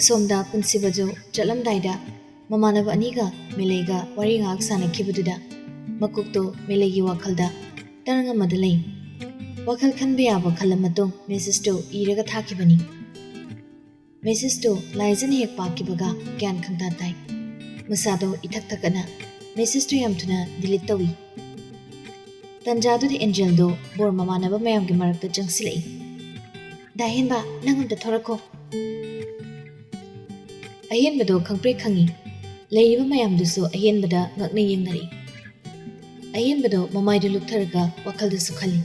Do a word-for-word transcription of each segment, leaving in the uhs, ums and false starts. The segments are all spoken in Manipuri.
ꯁꯣꯝꯗ ꯄꯨꯟꯁꯤꯕꯁꯨ ꯆꯠꯂꯝꯗꯥꯏꯗ ꯃꯃꯥꯟꯅꯕ ꯑꯅꯤꯒ ꯃꯦꯂꯩꯒ ꯋꯥꯔꯤ ꯉꯥꯏꯍꯥꯛ ꯁꯥꯟꯅꯈꯤꯕꯗꯨꯗ ꯃꯀꯣꯛꯇꯣ ꯃꯦꯂꯩꯒꯤ ꯋꯥꯈꯜꯗ ꯇꯔꯪ ꯑꯃꯗ ꯂꯩ꯫ ꯋꯥꯈꯜ ꯈꯟꯕ ꯌꯥꯕ ꯈꯜꯂ ꯃꯇꯨꯡ ꯃꯦꯁꯦꯖꯇꯨ ꯏꯔꯒ ꯊꯥꯈꯤꯕꯅꯤ꯫ ꯃꯦꯁꯦꯖꯇꯨ ꯂꯥꯏꯖꯅ ꯍꯦꯛ ꯄꯥꯈꯤꯕꯒ ꯒ꯭ꯌꯥꯟ ꯈꯪꯇꯥ ꯇꯥꯏ꯫ ꯃꯁꯥꯗꯣ ꯏꯊꯛ ꯊꯛꯀꯠꯅ ꯃꯦꯁꯦꯖꯇꯨ ꯌꯥꯝ ꯊꯨꯅ ꯗꯤꯂꯤꯠ ꯇꯧꯏ꯫ ꯇꯟꯖꯥꯗꯨꯗ ꯑꯦꯟꯖꯦꯜꯗꯣ ꯕꯣꯔ ꯃꯃꯥꯟꯅꯕ ꯃꯌꯥꯝꯒꯤ ꯃꯔꯛꯇ ꯆꯪꯁꯤꯜꯂꯛꯏ꯫ "ꯗꯥ ꯍꯦꯟꯕ, ꯅꯪ ꯑꯝꯇ ꯊꯣꯔꯛꯈꯣ꯫" ꯑꯍꯦꯟꯕꯗꯣ ꯈꯪꯄ꯭ꯔꯦꯛ ꯈꯪꯉꯤ꯫ ꯂꯩꯔꯤꯕ ꯃꯌꯥꯝꯗꯨꯁꯨ ꯑꯍꯦꯟꯕꯗ ꯉꯛꯅ ꯌꯦꯡꯅꯔꯛꯏ꯫ ꯑꯍꯦꯟꯕꯗꯣ ꯃꯃꯥꯏꯗꯨ ꯂꯨꯞꯊꯔꯒ ꯋꯥꯈꯜꯗꯁꯨ ꯈꯜꯂꯤ,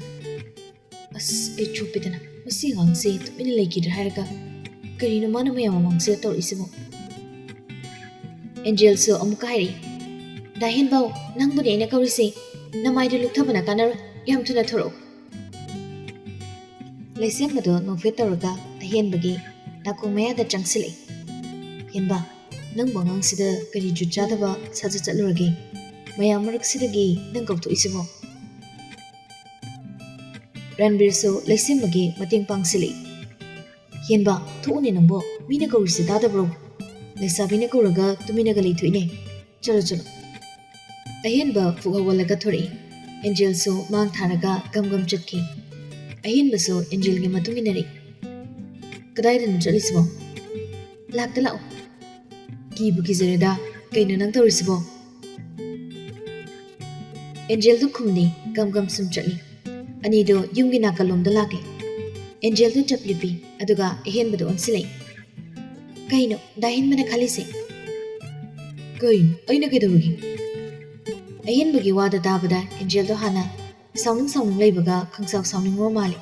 "ꯑꯁ, ꯑꯩ ꯆꯣꯞꯄꯦꯗꯅ, ꯃꯁꯤ ꯑꯉꯥꯡꯁꯦ ꯇꯨꯃꯤꯟꯅ ꯂꯩꯈꯤꯗ꯭ꯔꯥ ꯍꯥꯏꯔꯒ ꯀꯔꯤꯅꯣ ꯃꯥꯅ ꯃꯌꯥꯝ ꯃꯃꯥꯡꯁꯤꯗ ꯇꯧꯔꯛꯏꯁꯤꯕꯣ?" ꯑꯦꯟꯖꯦꯜꯁꯨ ꯑꯃꯨꯛꯀ ꯍꯥꯏꯔꯛꯏ, "ꯗꯥ ꯍꯦꯟꯕꯧ, ꯅꯪꯕꯨꯅꯦ ꯑꯩꯅ ꯀꯧꯔꯤꯁꯦ꯫ ꯅꯃꯥꯏꯗꯨ ꯂꯨꯞꯊꯕꯅ ꯀꯥꯟꯅꯔꯣꯏ, ꯌꯥꯝ ꯊꯨꯅ ꯊꯣꯔꯛꯎ꯫" ꯂꯩꯁꯦꯝꯕꯗꯣ ꯅꯣꯛꯐꯦꯠ ꯇꯧꯔꯒ ꯑꯍꯦꯟꯕꯒꯤ ꯅꯥꯀꯣꯡ ꯃꯌꯥꯗ ꯆꯪꯁꯤꯜꯂꯛꯏ꯫ "ꯍꯦꯟꯕ, ꯅꯪꯕꯨ ꯑꯉꯥꯡꯁꯤꯗ ꯀꯔꯤ ꯖꯨꯠ ꯆꯥꯗꯕ ꯁꯥꯖꯠ ꯆꯠꯂꯨꯔꯒꯦ? ꯃꯌꯥꯝ ꯃꯔꯛꯁꯤꯗꯒꯤ ꯅꯪ ꯀꯧꯊꯣꯛꯏꯁꯤꯕꯣ?" ꯔꯟꯕꯤꯔꯁꯨ ꯂꯩꯁꯦꯝꯕꯒꯤ ꯃꯇꯦꯡ ꯄꯥꯡꯁꯤꯜꯂꯛꯏ꯫ "ꯍꯦꯟꯕ, ꯊꯣꯛꯎꯅꯦ ꯅꯪꯕꯣ, ꯃꯤꯅ ꯀꯧꯔꯤꯁꯦ ꯇꯥꯗꯕ꯭ꯔꯣ? ꯂꯩꯁꯥꯕꯤꯅ ꯀꯧꯔꯒ ꯇꯨꯃꯤꯟꯅꯒ ꯂꯩꯊꯣꯛꯏꯅꯦ꯫ ꯆꯠꯂꯣ, ꯆꯠꯂꯣ꯫" ꯑꯍꯦꯟꯕ ꯐꯨꯛ ꯍꯧꯒꯠꯂꯒ ꯊꯣꯔꯛꯏ꯫ ꯑꯦꯟꯖꯦꯜꯁꯨ ꯃꯥꯡ ꯊꯥꯔꯒ ꯒꯝ ꯒꯝ ꯆꯠꯈꯤ꯫ ꯑꯍꯦꯟꯕꯁꯨ ꯑꯦꯟꯖꯦꯜꯒꯤ ꯃꯇꯨꯡ ꯏꯟꯅꯔꯛꯏ꯫ "ꯀꯗꯥꯏꯗꯅꯣ ꯆꯠꯂꯤꯁꯤꯕꯣ?" "ꯂꯥꯛꯇ ꯂꯥꯛꯑꯣ꯫" "ꯀꯤꯕꯨ ꯀꯤꯖꯔꯦꯗ, ꯀꯩꯅꯣ ꯅꯪ ꯇꯧꯔꯤꯁꯤꯕꯣ?" ꯑꯦꯟꯖꯦꯜꯗꯨ ꯈꯨꯝꯅꯤ, ꯒꯝ ꯒꯝ ꯁꯨꯝ ꯆꯠꯂꯤ꯫ ꯑꯅꯤꯗꯣ ꯌꯨꯝꯒꯤ ꯅꯥꯀꯜꯂꯣꯝꯗ ꯂꯥꯛꯂꯦ꯫ ꯑꯦꯟꯖꯦꯜꯗꯨ ꯆꯞ ꯂꯦꯞꯄꯤ, ꯑꯗꯨꯒ ꯑꯍꯦꯟꯕꯗꯨ ꯑꯣꯟꯁꯤꯜꯂꯛꯏ꯫ "ꯀꯩꯅꯣ ꯗꯥ ꯍꯦꯟꯕꯅ ꯈꯜꯂꯤꯁꯦ?" "ꯀꯩꯅꯣ? ꯑꯩꯅ ꯀꯩꯗꯧꯔꯒꯦ?" ꯑꯍꯦꯟꯕꯒꯤ ꯋꯥꯗ ꯇꯥꯕꯗ ꯑꯦꯟꯖꯦꯜꯗꯣ ꯍꯥꯟꯅ ꯁꯥꯎꯅꯤꯡ ꯁꯥꯎꯅꯤꯡ ꯂꯩꯕꯒ ꯈꯪꯁꯥꯎ ꯁꯥꯎꯅꯤꯡꯕ ꯃꯥꯜꯂꯤ꯫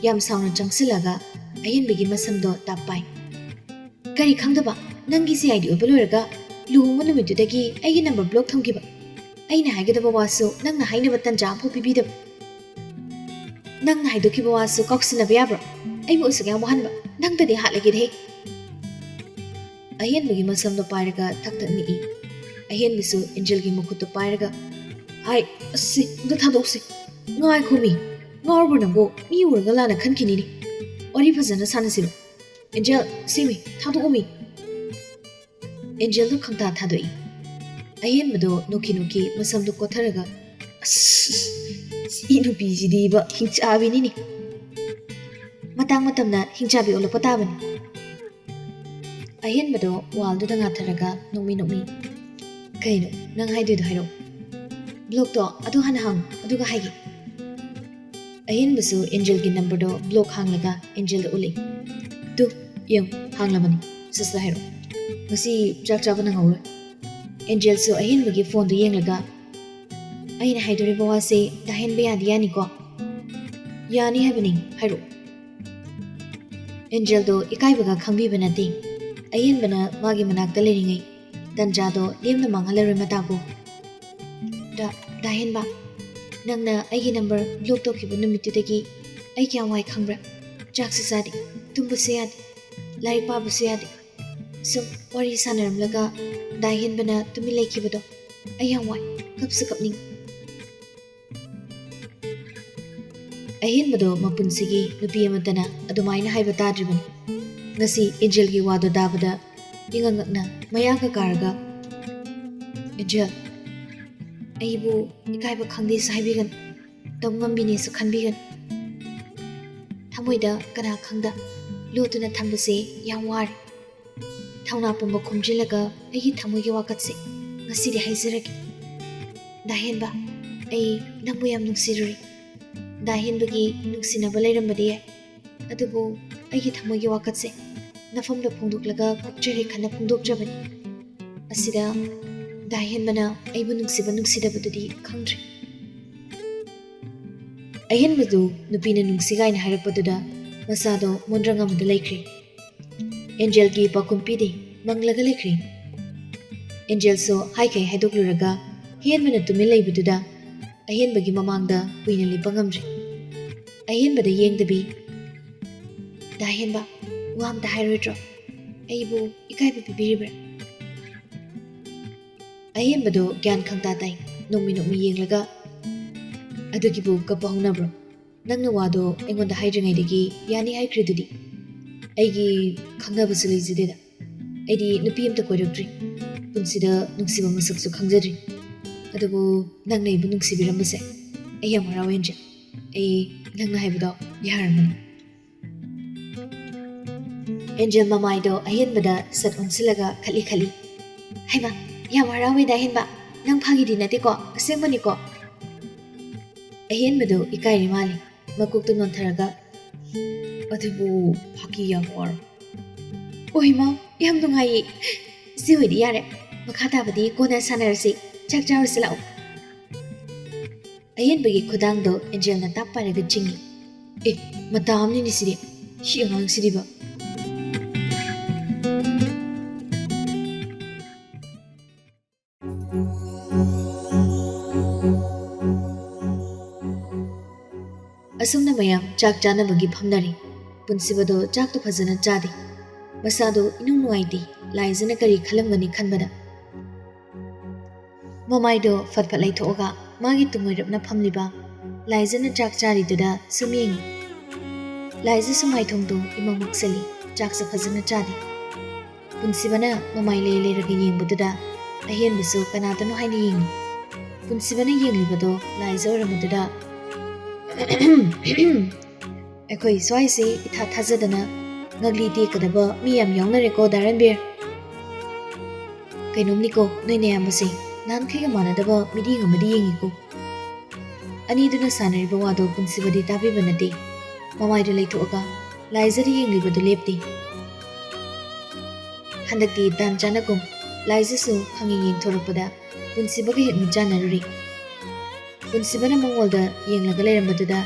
ꯌꯥꯝ ꯁꯥꯎꯅ ꯆꯪꯁꯤꯜꯂꯒ ꯑꯍꯦꯟꯕꯒꯤ ꯃꯁꯝꯗꯣ ꯇꯥꯞ ꯄꯥꯏ꯫ "ꯀꯔꯤ ꯈꯪꯗꯕ? ꯅꯪꯒꯤ ꯁꯤ ꯑꯥꯏ ꯗꯤ ꯑꯣꯏꯕ ꯂꯣꯏꯔꯒ ꯂꯨꯍꯣꯡꯕ ꯅꯨꯃꯤꯠꯇꯨꯗꯒꯤ ꯑꯩꯒꯤ ꯅꯝꯕꯔ ꯕ꯭ꯂꯣꯛ ꯊꯝꯈꯤꯕ꯫ ꯑꯩꯅ ꯍꯥꯏꯒꯗꯕ ꯋꯥꯁꯨ ꯅꯪꯅ ꯍꯥꯏꯅꯕ ꯇꯟꯖꯥ ꯑꯃꯐꯥꯎ ꯄꯤꯕꯤꯗꯕ꯫ ꯅꯪꯅ ꯍꯥꯏꯗꯣꯛꯈꯤꯕ ꯋꯥꯁꯨ ꯀꯥꯎꯁꯤꯟꯅꯕ ꯌꯥꯕ꯭ꯔꯣ? ꯑꯩꯕꯨ ꯑꯁꯨꯛ ꯌꯥꯝ ꯋꯥꯍꯟꯕ ꯅꯪꯗꯗꯤ ꯍꯥꯠꯂꯒꯦꯗꯍꯦ꯫" ꯑꯍꯦꯟꯕꯒꯤ ꯃꯁꯝꯗꯣ ꯄꯥꯏꯔꯒ ꯊꯛ ꯊꯛ ꯅꯤꯛꯏ꯫ ꯑꯍꯦꯟꯕꯁꯨ ꯑꯦꯟꯖꯦꯜꯒꯤ ꯃꯈꯨꯠꯇꯣ ꯄꯥꯏꯔꯒ, "ꯍꯥꯏ, ꯑꯁꯤ ꯑꯝꯇ ꯊꯥꯗꯣꯛꯁꯤ꯫ ꯉꯥꯏꯈꯣꯃꯤ, ꯉꯥꯎꯔꯕ꯭ꯔꯣ ꯅꯪꯕꯣ? ꯃꯤ ꯎꯔꯒ ꯂꯥꯟꯅ ꯈꯟꯈꯤꯅꯤꯅꯦ꯫ ꯋꯥꯔꯤ ꯐꯖꯅ ꯁꯥꯟꯅꯁꯤꯔꯣ?" "Angel, semi, ꯊꯥꯗꯣꯛꯎꯃꯤ!" ꯑꯦꯟꯖꯦꯜꯗꯣ ꯈꯪꯇꯥ ꯊꯥꯗꯣꯛꯏ꯫ ꯑꯍꯦꯟꯕꯗꯣ ꯅꯣꯛꯈꯤ ꯅꯣꯛꯈꯤ ꯃꯁꯝꯗꯣ ꯀꯣꯠꯊꯔꯒ, "ꯑꯁ, ꯁꯤ ꯅꯨꯄꯤꯁꯤꯗꯤꯕ ꯍꯤꯡꯆꯥꯕꯤꯅꯤꯅꯦ꯫ ꯃꯇꯥꯡ ꯃꯇꯝꯅ ꯍꯤꯡꯆꯥꯕꯤ ꯑꯣꯜꯂꯛꯄ ꯇꯥꯕꯅꯤ꯫" ꯑꯍꯦꯟꯕꯗꯣ ꯋꯥꯜꯗꯨꯗ ꯉꯥꯊꯔꯒ ꯅꯣꯛꯃꯤ ꯅꯣꯛꯃꯤ, "ꯀꯩꯅꯣ ꯅꯪ ꯍꯥꯏꯗꯣꯏꯗꯣ? ꯍꯥꯏꯔꯛꯑꯣ꯫ ꯕ꯭ꯂꯣꯛꯇꯣ ꯑꯗꯨ ꯍꯥꯟꯅ ꯍꯥꯡꯉꯨ, ꯑꯗꯨꯒ ꯍꯥꯏꯒꯦ꯫" ꯑꯍꯦꯟꯕꯁꯨ ꯑꯦꯟꯖꯦꯜꯒꯤ ꯅꯝꯕꯔꯗꯣ ꯕ꯭ꯂꯣꯛ ꯍꯥꯡꯂꯒ ꯑꯦꯟꯖꯦꯜꯗ ꯎꯠꯂꯤ꯫ "ꯇꯨ, ꯌꯦꯡꯉꯨ, ꯍꯥꯡꯂꯕꯅꯤ꯫ ꯁꯠ ꯁꯠ ꯍꯥꯏꯔꯛꯑꯣ꯫ ꯉꯁꯤ ꯆꯥꯛ ꯆꯥꯕ ꯅꯪꯍꯧꯔꯣꯏ꯫" ꯑꯦꯟꯖꯦꯜꯁꯨ ꯑꯍꯦꯟꯕꯒꯤ ꯐꯣꯟꯗꯨ ꯌꯦꯡꯂꯒ, "ꯑꯩꯅ ꯍꯥꯏꯗꯣꯔꯤꯕ ꯋꯥꯁꯦ ꯇꯥꯍꯦꯟꯕ ꯌꯥꯗꯤ ꯌꯥꯅꯤꯀꯣ?" "ꯌꯥꯅꯤ ꯍꯥꯏꯕꯅꯤ, ꯍꯥꯏꯔꯛꯑꯣ꯫" ꯑꯦꯟꯖꯦꯜꯗꯣ ꯏꯀꯥꯏꯕꯒ ꯈꯪꯕꯤꯕ ꯅꯠꯇꯦ꯫ ꯑꯍꯦꯟꯕꯅ ꯃꯥꯒꯤ ꯃꯅꯥꯛꯇ ꯂꯩꯔꯤꯉꯩ ꯇꯟꯖꯥꯗꯣ ꯂꯦꯝꯅ ꯃꯥꯡꯍꯜꯂꯔꯣꯏ ꯃꯇꯥꯒꯨ꯫ "ꯗꯥ, ꯗꯥꯍꯦꯟꯕ, ꯅꯪꯅ ꯑꯩꯒꯤ ꯅꯝꯕꯔ ꯕ꯭ꯂꯣꯛ ꯇꯧꯈꯤꯕ ꯅꯨꯃꯤꯠꯇꯨꯗꯒꯤ ꯑꯩ ꯀꯌꯥꯝ ꯋꯥꯏ ꯈꯪꯕ꯭ꯔꯥ? ꯆꯥꯛꯁꯨ ꯆꯥꯗꯦ, ꯇꯨꯝꯕꯁꯨ ꯌꯥꯗꯦ, ꯂꯥꯏꯔꯤꯛ ꯄꯥꯕꯁꯨ ꯌꯥꯗꯦ꯫ ꯁꯨꯝ ꯋꯥꯔꯤ ꯁꯥꯟꯅꯔꯝꯂꯒ ꯗꯥꯍꯦꯟꯕꯅ ꯇꯨꯃꯤꯟ ꯂꯩꯈꯤꯕꯗꯣ ꯑꯩ ꯌꯥꯝ ꯋꯥꯏ, ꯀꯞꯁꯨ ꯀꯞꯅꯤꯡ꯫" ꯑꯍꯦꯟꯕꯗꯣ ꯃꯄꯨꯟꯁꯤꯒꯤ ꯅꯨꯄꯤ ꯑꯃꯠꯇꯅ ꯑꯗꯨꯃꯥꯏꯅ ꯍꯥꯏꯕ ꯇꯥꯗ꯭ꯔꯤꯕꯅꯤ꯫ ꯉꯁꯤ ꯑꯦꯟꯖꯦꯜꯒꯤ ꯋꯥꯗꯣ ꯇꯥꯕꯗ ꯏꯉꯛ ꯉꯛꯅ ꯃꯌꯥꯒ ꯀꯥꯔꯒ, "ꯑꯦꯟꯖꯦꯜ, ꯑꯩꯕꯨ ꯏꯀꯥꯏꯕ ꯈꯪꯗꯦꯁꯨ ꯍꯥꯏꯕꯤꯒꯅꯨ, ꯇꯧ ꯉꯝꯕꯤꯅꯦꯁꯨ ꯈꯟꯕꯤꯒꯅꯨ꯫ ꯊꯃꯣꯏꯗ ꯀꯅꯥ ꯈꯪꯗ ꯂꯣꯠꯇꯨꯅ ꯊꯝꯕꯁꯦ ꯌꯥꯝ ꯋꯥꯔꯦ꯫ ꯊꯧꯅꯥ ꯄꯨꯝꯕ ꯈꯣꯝꯖꯤꯜꯂꯒ ꯑꯩꯒꯤ ꯊꯃꯣꯏꯒꯤ ꯋꯥꯀꯠꯁꯦ ꯉꯁꯤꯗꯤ ꯍꯥꯏꯖꯔꯒꯦ꯫ ꯗꯥꯍꯦꯟꯕ, ꯑꯩ ꯅꯪꯕꯨ ꯌꯥꯝ ꯅꯨꯡꯁꯤꯔꯨꯔꯦ꯫ ꯗꯥꯍꯦꯟꯕꯒꯤ ꯅꯨꯡꯁꯤꯅꯕ ꯂꯩꯔꯝꯕꯗꯤ ꯌꯥꯏ, ꯑꯗꯨꯕꯨ ꯑꯩꯒꯤ ꯊꯃꯣꯏꯒꯤ ꯋꯥꯀꯠꯁꯦ ꯅꯐꯝꯗ ꯐꯣꯡꯗꯣꯛꯂꯒ ꯀꯞꯆꯔꯦ ꯈꯟꯅ ꯐꯣꯡꯗꯣꯛꯆꯕꯅꯤ꯫ ꯑꯁꯤꯗ ꯗꯥꯍꯦꯟꯕꯅ ꯑꯩꯕꯨ ꯅꯨꯡꯁꯤꯕ ꯅꯨꯡꯁꯤꯗꯕꯗꯨꯗꯤ ꯈꯪꯗ꯭ꯔꯦ꯫" ꯑꯍꯦꯟꯕꯗꯨ ꯅꯨꯄꯤꯅ ꯅꯨꯡꯁꯤ ꯀꯥꯏꯅ ꯍꯥꯏꯔꯛꯄꯗꯨꯗ ꯃꯁꯥꯗꯣ ꯃꯣꯟꯗ꯭ꯔꯪ ꯑꯃꯗ ꯂꯩꯈ꯭ꯔꯦ꯫ ꯑꯦꯟꯖꯦꯜꯒꯤ ꯄꯥꯎꯈꯨꯝ ꯄꯤꯗꯦ, ꯃꯪꯂꯒ ꯂꯩꯈ꯭ꯔꯦ꯫ ꯑꯦꯟꯖꯦꯜꯁꯨ ꯍꯥꯏꯈꯩ ꯍꯥꯏꯗꯣꯛꯂꯨꯔꯒ ꯍꯦꯟꯕꯅ ꯇꯨꯃꯤꯟ ꯂꯩꯕꯗꯨꯗ ꯑꯍꯦꯟꯕꯒꯤ ꯃꯃꯥꯡꯗ ꯀꯨꯏꯅ ꯂꯦꯞꯄ ꯉꯝꯗ꯭ꯔꯦ꯫ ꯑꯍꯦꯟꯕꯗ ꯌꯦꯡꯗꯕꯤ, "ꯗꯥꯍꯦꯟꯕ, ꯋꯥ ꯑꯝꯇ ꯍꯥꯏꯔꯣꯏꯗ꯭ꯔꯣ? ꯑꯩꯕꯨ ꯏꯀꯥꯏꯕ ꯄꯤꯕꯤꯔꯤꯕ꯭ꯔꯥ?" ꯑꯍꯦꯟꯕꯗꯣ ꯒ꯭ꯌꯥꯟ ꯈꯪꯇꯥ ꯇꯥꯏ, ꯅꯣꯛꯃꯤ ꯅꯣꯛꯃꯤ ꯌꯦꯡꯂꯒ, "ꯑꯗꯨꯒꯤꯕꯨ ꯀꯞꯄ ꯍꯧꯅꯕ꯭ꯔꯣ? ꯅꯪꯅ ꯋꯥꯗꯣ ꯑꯩꯉꯣꯟꯗ ꯍꯥꯏꯗ꯭ꯔꯤꯉꯩꯗꯒꯤ ꯌꯥꯅꯤ ꯍꯥꯏꯈ꯭ꯔꯤꯗꯨꯗꯤ?" ꯑꯩꯒꯤ ꯈꯪꯅꯕꯁꯨ ꯂꯩꯖꯗꯦꯗ꯫ ꯑꯩꯗꯤ ꯅꯨꯄꯤ ꯑꯝꯇ ꯀꯣꯏꯔꯛꯇ꯭ꯔꯤ꯫ ꯄꯨꯟꯁꯤꯗ ꯅꯨꯡꯁꯤꯕ ꯃꯁꯛꯁꯨ ꯈꯪꯖꯗ꯭ꯔꯤ꯫ ꯑꯗꯨꯕꯨ ꯅꯪꯅ ꯑꯩꯕꯨ ꯅꯨꯡꯁꯤꯕꯤꯔꯝꯕꯁꯦ ꯑꯩ ꯌꯥꯝ ꯍꯔꯥꯎꯋꯦ, ꯑꯦꯟꯖꯦꯜ꯫ ꯑꯩ ꯅꯪꯅ ꯍꯥꯏꯕꯗꯣ ꯌꯥꯔꯝꯃꯅꯤ꯫ ꯑꯦꯟꯖꯦꯜ ꯃꯃꯥꯏꯗꯣ ꯑꯍꯦꯟꯕꯗ ꯁꯠ ꯑꯣꯟꯁꯤꯜꯂꯒ ꯈꯠꯂꯤ ꯈꯠꯂꯤ꯫ "ꯍꯩꯃꯥ, ꯌꯥꯝ ꯍꯔꯥꯎꯋꯦꯗ ꯑꯍꯦꯟꯕ꯫ ꯅꯪ ꯐꯥꯒꯤꯗꯤ ꯅꯠꯇꯦꯀꯣ? ꯑꯁꯦꯡꯕꯅꯤꯀꯣ?" ꯑꯍꯦꯟꯕꯗꯣ ꯏꯀꯥꯏꯔꯤ ꯃꯥꯜꯂꯤ꯫ ꯃꯀꯣꯛꯇꯣ ꯅꯣꯟꯊꯔꯒ, "ꯑꯗꯨꯕꯨ ꯐꯥꯒꯤ ꯌꯥꯝ ꯋꯥꯔꯣ꯫" "ꯑꯣꯏꯃꯥ, ꯌꯥꯝ ꯅꯨꯡꯉꯥꯏꯌꯦ꯫ ꯏꯆꯦ ꯍꯣꯏꯗꯤ ꯌꯥꯔꯦ꯫ ꯃꯈꯥ ꯇꯥꯕꯗꯤ ꯀꯣꯟꯅ ꯁꯥꯟꯅꯔꯁꯤ꯫ ꯆꯥꯛ ꯆꯥꯔꯨꯁꯤ ꯂꯥꯛꯑꯣ꯫" ꯑꯍꯦꯟꯕꯒꯤ ꯈꯨꯗꯥꯡꯗꯣ ꯑꯦꯟꯖꯦꯜꯅ ꯇꯥꯞ ꯄꯥꯏꯔꯒ ꯆꯤꯡꯏ꯫ "ꯑꯦ, ꯃꯇꯥ ꯑꯃꯅꯤꯅꯦ ꯁꯤꯗꯤ꯫ ꯁꯤ ꯑꯉꯥꯡꯁꯤꯗꯤꯕ꯫" ꯑꯁꯨꯝꯅ ꯃꯌꯥꯝ ꯆꯥꯛ ꯆꯥꯅꯕꯒꯤ ꯐꯝꯅꯔꯦ꯫ ꯄꯨꯟꯁꯤꯕꯗꯣ ꯆꯥꯛꯇꯣ ꯐꯖꯅ ꯆꯥꯗꯦ꯫ ꯃꯁꯥꯗꯣ ꯏꯅꯨꯡ ꯅꯨꯡꯉꯥꯏꯇꯦ꯫ ꯂꯥꯏꯖꯅ ꯀꯔꯤ ꯈꯜꯂꯝꯒꯅꯤ ꯈꯟꯕꯗ꯫ ꯃꯃꯥꯏꯗꯣ ꯐꯠ ꯐꯠ ꯂꯩꯊꯣꯛꯑꯒ ꯃꯥꯒꯤ ꯇꯨꯡ ꯑꯣꯏꯔꯞꯅ ꯐꯝꯂꯤꯕ ꯂꯥꯏꯖꯅ ꯆꯥꯛ ꯆꯥꯔꯤꯗꯨꯗ ꯁꯨꯝ ꯌꯦꯡꯉꯤ꯫ ꯂꯥꯏꯖꯁꯨ ꯃꯥꯏꯊꯣꯡꯗꯣ ꯏꯃꯝ ꯃꯝꯁꯤꯜꯂꯤ꯫ ꯆꯥꯛꯁꯨ ꯐꯖꯅ ꯆꯥꯗꯦ꯫ ꯄꯨꯟꯁꯤꯕꯅ ꯃꯃꯥꯏ ꯂꯩ ꯂꯩꯔꯒ ꯌꯦꯡꯕꯗꯨꯗ ꯑꯍꯦꯟꯕꯁꯨ ꯀꯅꯥꯗꯅꯣ ꯍꯥꯏꯅ ꯌꯦꯡꯉꯤ꯫ ꯄꯨꯟꯁꯤꯕꯅ ꯌꯦꯡꯂꯤꯕꯗꯣ ꯂꯥꯏꯖ ꯑꯣꯏꯔꯝꯕꯗꯨꯗ, "ꯑꯩꯈꯣꯏ ꯁ꯭ꯋꯥꯏꯁꯦ ꯏꯊꯥ ꯊꯥꯖꯗꯅ ꯉꯛꯂꯤ ꯇꯦꯛꯀꯗꯕ ꯃꯤ ꯌꯥꯝ ꯌꯥꯎꯅꯔꯦꯀꯣ, ꯗꯥ ꯔꯟꯕꯤꯔ꯫ ꯀꯩꯅꯣꯝꯅꯤꯀꯣ, ꯅꯣꯏ ꯅꯌꯥꯝꯕꯁꯦ ꯅꯍꯥꯟꯈꯩꯒ ꯃꯥꯟꯅꯗꯕ ꯃꯤꯠꯌꯦꯡ ꯑꯃꯗꯤ ꯌꯦꯡꯉꯤꯀꯣ꯫" ꯑꯅꯤꯗꯨꯅ ꯁꯥꯟꯅꯔꯤꯕ ꯋꯥꯗꯣ ꯄꯨꯟꯁꯤꯕꯗꯤ ꯇꯥꯕꯤꯕ ꯅꯠꯇꯦ꯫ ꯃꯃꯥꯏꯗꯨ ꯂꯩꯊꯣꯛꯑꯒ ꯂꯥꯏꯖꯗ ꯌꯦꯡꯂꯤꯕꯗꯨ ꯂꯦꯞꯇꯦ꯫ ꯍꯟꯗꯛꯇꯤ ꯇꯥꯟ ꯆꯥꯅꯒꯨꯝ ꯂꯥꯏꯖꯁꯨ ꯈꯪꯌꯦꯡ ꯌꯦꯡꯊꯣꯔꯛꯄꯗ ꯄꯨꯟꯁꯤꯕꯒ ꯍꯦꯛ ꯃꯤꯠꯆꯥꯟꯅꯔꯨꯔꯦ꯫ ꯄꯨꯟꯁꯤꯕꯅ ꯃꯉꯣꯜꯗ ꯌꯦꯡꯂꯒ ꯂꯩꯔꯝꯕꯗꯨꯗ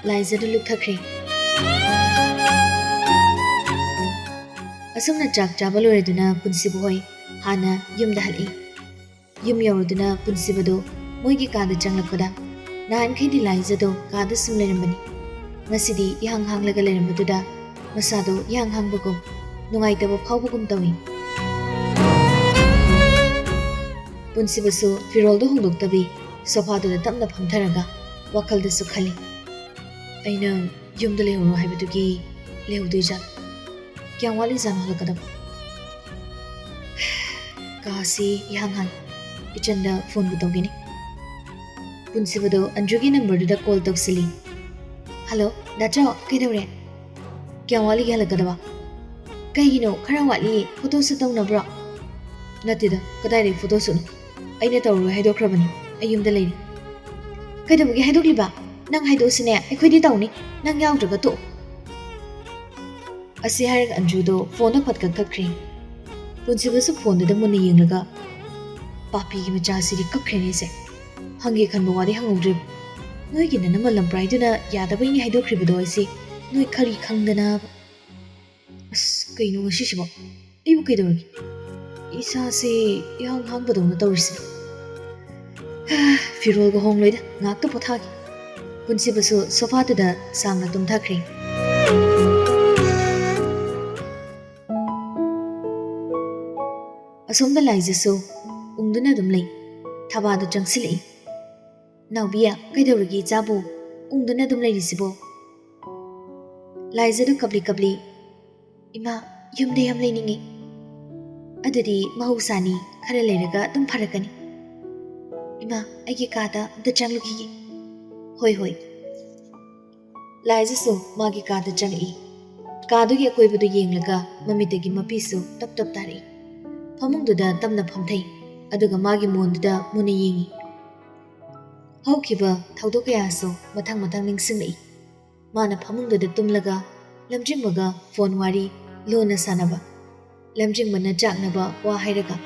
ꯂꯥꯏꯖꯗꯨ ꯂꯨꯞꯊꯈ꯭ꯔꯦ꯫ ꯑꯁꯨꯝꯅ ꯆꯥꯛ ꯆꯥꯕ ꯂꯣꯏꯔꯗꯨꯅ ꯄꯨꯟꯁꯤꯕ ꯍꯣꯏ ꯍꯥꯟꯅ ꯌꯨꯝꯗ ꯍꯜꯂꯛꯏ꯫ ꯌꯨꯝ ꯌꯧꯔꯗꯨꯅ ꯄꯨꯟꯁꯤꯕꯗꯨ ꯃꯣꯏꯒꯤ ꯀꯥꯗ ꯆꯪꯂꯛꯄꯗ ꯅꯍꯥꯟꯈꯩꯗꯤ ꯂꯥꯏꯖꯗꯣ ꯀꯥꯗ ꯁꯨꯝ ꯂꯩꯔꯝꯕꯅꯤ꯫ ꯉꯁꯤꯗꯤ ꯏꯍꯥꯡ ꯍꯥꯡꯂꯒ ꯂꯩꯔꯝꯕꯗꯨꯗ ꯃꯁꯥꯗꯣ ꯏꯍꯥꯡ ꯍꯥꯡꯕꯒꯨꯝ ꯅꯨꯡꯉꯥꯏꯇꯕ ꯐꯥꯎꯕꯒꯨꯝ ꯇꯧꯏ꯫ ꯄꯨꯟꯁꯤꯕꯁꯨ ꯐꯤꯔꯣꯜꯗꯣ ꯍꯣꯡꯗꯣꯛꯇꯕꯤ ꯁꯣꯐꯥꯗꯨꯗ ꯇꯞꯅ ꯐꯝꯊꯔꯒ ꯋꯥꯈꯜꯗꯁꯨ ꯈꯜꯂꯤ, "ꯑꯩꯅ ꯌꯨꯝꯗ ꯂꯩꯍꯧꯔꯣ ꯍꯥꯏꯕꯗꯨꯒꯤ ꯂꯩꯍꯧꯗꯣꯏꯖꯥꯠꯂꯣ? ꯀꯌꯥꯝ ꯋꯥꯠꯂꯤꯖꯥꯠꯅꯣ ꯍꯜꯂꯛꯀꯗꯕ? ꯀꯥꯁꯤ ꯏꯍꯥꯡ ꯍꯥꯡꯉꯤ꯫ ꯏꯆꯟꯗ ꯐꯣꯟꯕꯨ ꯇꯧꯒꯦꯅꯤ꯫ ꯄꯨꯟꯁꯤꯕꯗꯣ ꯑꯟꯖꯨꯒꯤ ꯅꯝꯕꯔꯗꯨꯗ ꯀꯣꯜ ꯇꯧꯁꯤꯜꯂꯤ꯫ "ꯍꯜꯂꯣ, ꯗꯥꯆꯥꯎ, ꯀꯩꯗꯧꯔꯦ? ꯀꯌꯥꯝ ꯋꯥꯠꯂꯤꯒꯦ ꯍꯜꯂꯛꯀꯗꯕ? ꯀꯩꯒꯤꯅꯣ, ꯈꯔ ꯋꯥꯠꯂꯤ, ꯐꯣꯇꯣ ꯁꯨꯠ ꯇꯧꯅꯕ꯭ꯔꯣ?" "ꯅꯠꯇꯦꯗ, ꯀꯗꯥꯏꯗꯒꯤ ꯐꯣꯇꯣ ꯁꯨꯠꯅꯣ? ꯑꯩꯅ ꯇꯧꯔꯣꯏ ꯍꯥꯏꯗꯣꯛꯈ꯭ꯔꯕꯅꯤ, ꯑꯩ ꯌꯨꯝꯗ ꯂꯩꯔꯤ꯫" "ꯀꯩꯗꯧꯕꯒꯤ ꯍꯥꯏꯗꯣꯛꯂꯤꯕ? ꯅꯪ ꯍꯥꯏꯗꯣꯛꯑꯁꯤꯅꯦ, ꯑꯩꯈꯣꯏꯗꯤ ꯇꯧꯅꯤ, ꯅꯪ ꯌꯥꯎꯗ꯭ꯔꯒ ꯇꯣꯛꯑꯣ꯫" ꯑꯁꯤ ꯍꯥꯏꯔꯒ ꯑꯟꯖꯨꯗꯣ ꯐꯣꯟꯗꯣ ꯐꯠ ꯀꯛꯊꯠꯈ꯭ꯔꯦ꯫ ꯄꯨꯟꯁꯤꯕꯁꯨ ꯐꯣꯟꯗꯨꯗ ꯃꯨꯟꯅ ꯌꯦꯡꯂꯒ, "ꯄꯥꯄꯤꯒꯤ ꯃꯆꯥꯁꯤꯗꯤ ꯀꯛꯈ꯭ꯔꯦꯅꯦꯁꯦ꯫ ꯍꯪꯒꯦ ꯈꯟꯕ ꯋꯥꯗꯤ ꯍꯪꯍꯧꯗ꯭ꯔꯦ꯫ ꯅꯣꯏꯒꯤ ꯅꯅꯝꯃ ꯂꯝꯄ꯭ꯔꯥꯏꯗꯨꯅ ꯌꯥꯗꯕꯩꯅꯦ ꯍꯥꯏꯗꯣꯛꯈ꯭ꯔꯤꯕꯗꯣ ꯑꯩꯁꯦ ꯅꯣꯏ ꯈꯔꯤ ꯈꯪꯗꯅꯕ꯫ ꯑꯁ, ꯀꯩꯅꯣ ꯉꯁꯤꯁꯤꯕꯣ? ꯑꯩꯕꯨ ꯀꯩꯗꯧꯔꯒꯦ? ꯏꯁꯥꯁꯦ ꯏꯍꯥꯡ ꯍꯥꯡꯕꯗꯧꯅ ꯇꯧꯔꯤꯁꯤꯅ꯫" ꯍꯥ, ꯐꯤꯔꯣꯜꯒ ꯍꯣꯡꯂꯣꯏꯗ, ꯉꯥꯛꯇ ꯄꯣꯊꯥꯒꯦ꯫ ꯄꯨꯟꯁꯤꯕꯁꯨ ꯁꯣꯐꯥꯗꯨꯗ ꯁꯥꯡꯅ ꯇꯨꯝꯊꯈ꯭ꯔꯦ꯫ ꯑꯁꯣꯝꯗ ꯂꯥꯏꯖꯁꯨ ꯎꯪꯗꯨꯅ ꯑꯗꯨꯝ ꯂꯩ꯫ ꯊꯕꯥꯗꯨ ꯆꯪꯁꯤꯜꯂꯛꯏ꯫ "ꯅꯥꯎꯕꯤ, ꯀꯩꯗꯧꯔꯒꯦ ꯏꯆꯥꯕꯨ? ꯎꯪꯗꯨꯅ ꯑꯗꯨꯝ ꯂꯩꯔꯤꯁꯤꯕꯣ?" ꯂꯥꯏꯖꯗꯨ ꯀꯞꯂꯤ ꯀꯞꯂꯤ, "ꯏꯃꯥ, ꯌꯨꯝꯗ ꯌꯥꯝ ꯂꯩꯅꯤꯡꯉꯤ꯫" "ꯑꯗꯨꯗꯤ ꯃꯍꯧꯁꯥꯅꯤ, ꯈꯔ ꯂꯩꯔꯒ ꯑꯗꯨꯝ ꯐꯔꯛꯀꯅꯤ꯫" "ꯏꯃꯥ, ꯑꯩꯒꯤ ꯀꯥꯗ ꯑꯝꯇ ꯆꯪꯂꯨꯈꯤꯒꯦ꯫" "ꯍꯣꯏ, ꯍꯣꯏ꯫" ꯂꯥꯏꯖꯁꯨ ꯃꯥꯒꯤ ꯀꯥꯗ ꯆꯪꯉꯛꯏ꯫ ꯀꯥꯗꯨꯒꯤ ꯑꯀꯣꯏꯕꯗꯨ ꯌꯦꯡꯂꯒ ꯃꯃꯤꯠꯇꯒꯤ ꯃꯄꯤꯁꯨ ꯇꯞ ꯇꯞ ꯇꯥꯔꯛꯏ꯫ ꯐꯃꯨꯡꯗꯨꯗ ꯇꯞꯅ ꯐꯝꯊꯩ, ꯑꯗꯨꯒ ꯃꯥꯒꯤ ꯃꯣꯟꯗꯨꯗ ꯃꯨꯟꯅ ꯌꯦꯡꯉꯤ꯫ ꯍꯧꯈꯤꯕ ꯊꯧꯗꯣꯛ ꯀꯌꯥꯁꯨ ꯃꯊꯪ ꯃꯊꯪ ꯅꯤꯡꯁꯤꯡꯂꯛꯏ꯫ ꯃꯥꯅ ꯐꯃꯨꯡꯗꯨꯗ ꯇꯨꯝꯂꯒ ꯂꯝꯖꯤꯡꯕꯒ ꯐꯣꯟ ꯋꯥꯔꯤ ꯂꯣꯟꯅ ꯁꯥꯟꯅꯕ, ꯂꯝꯖꯤꯡꯕꯅ ꯆꯥꯛꯅꯕ ꯋꯥ ꯍꯥꯏꯔꯒ,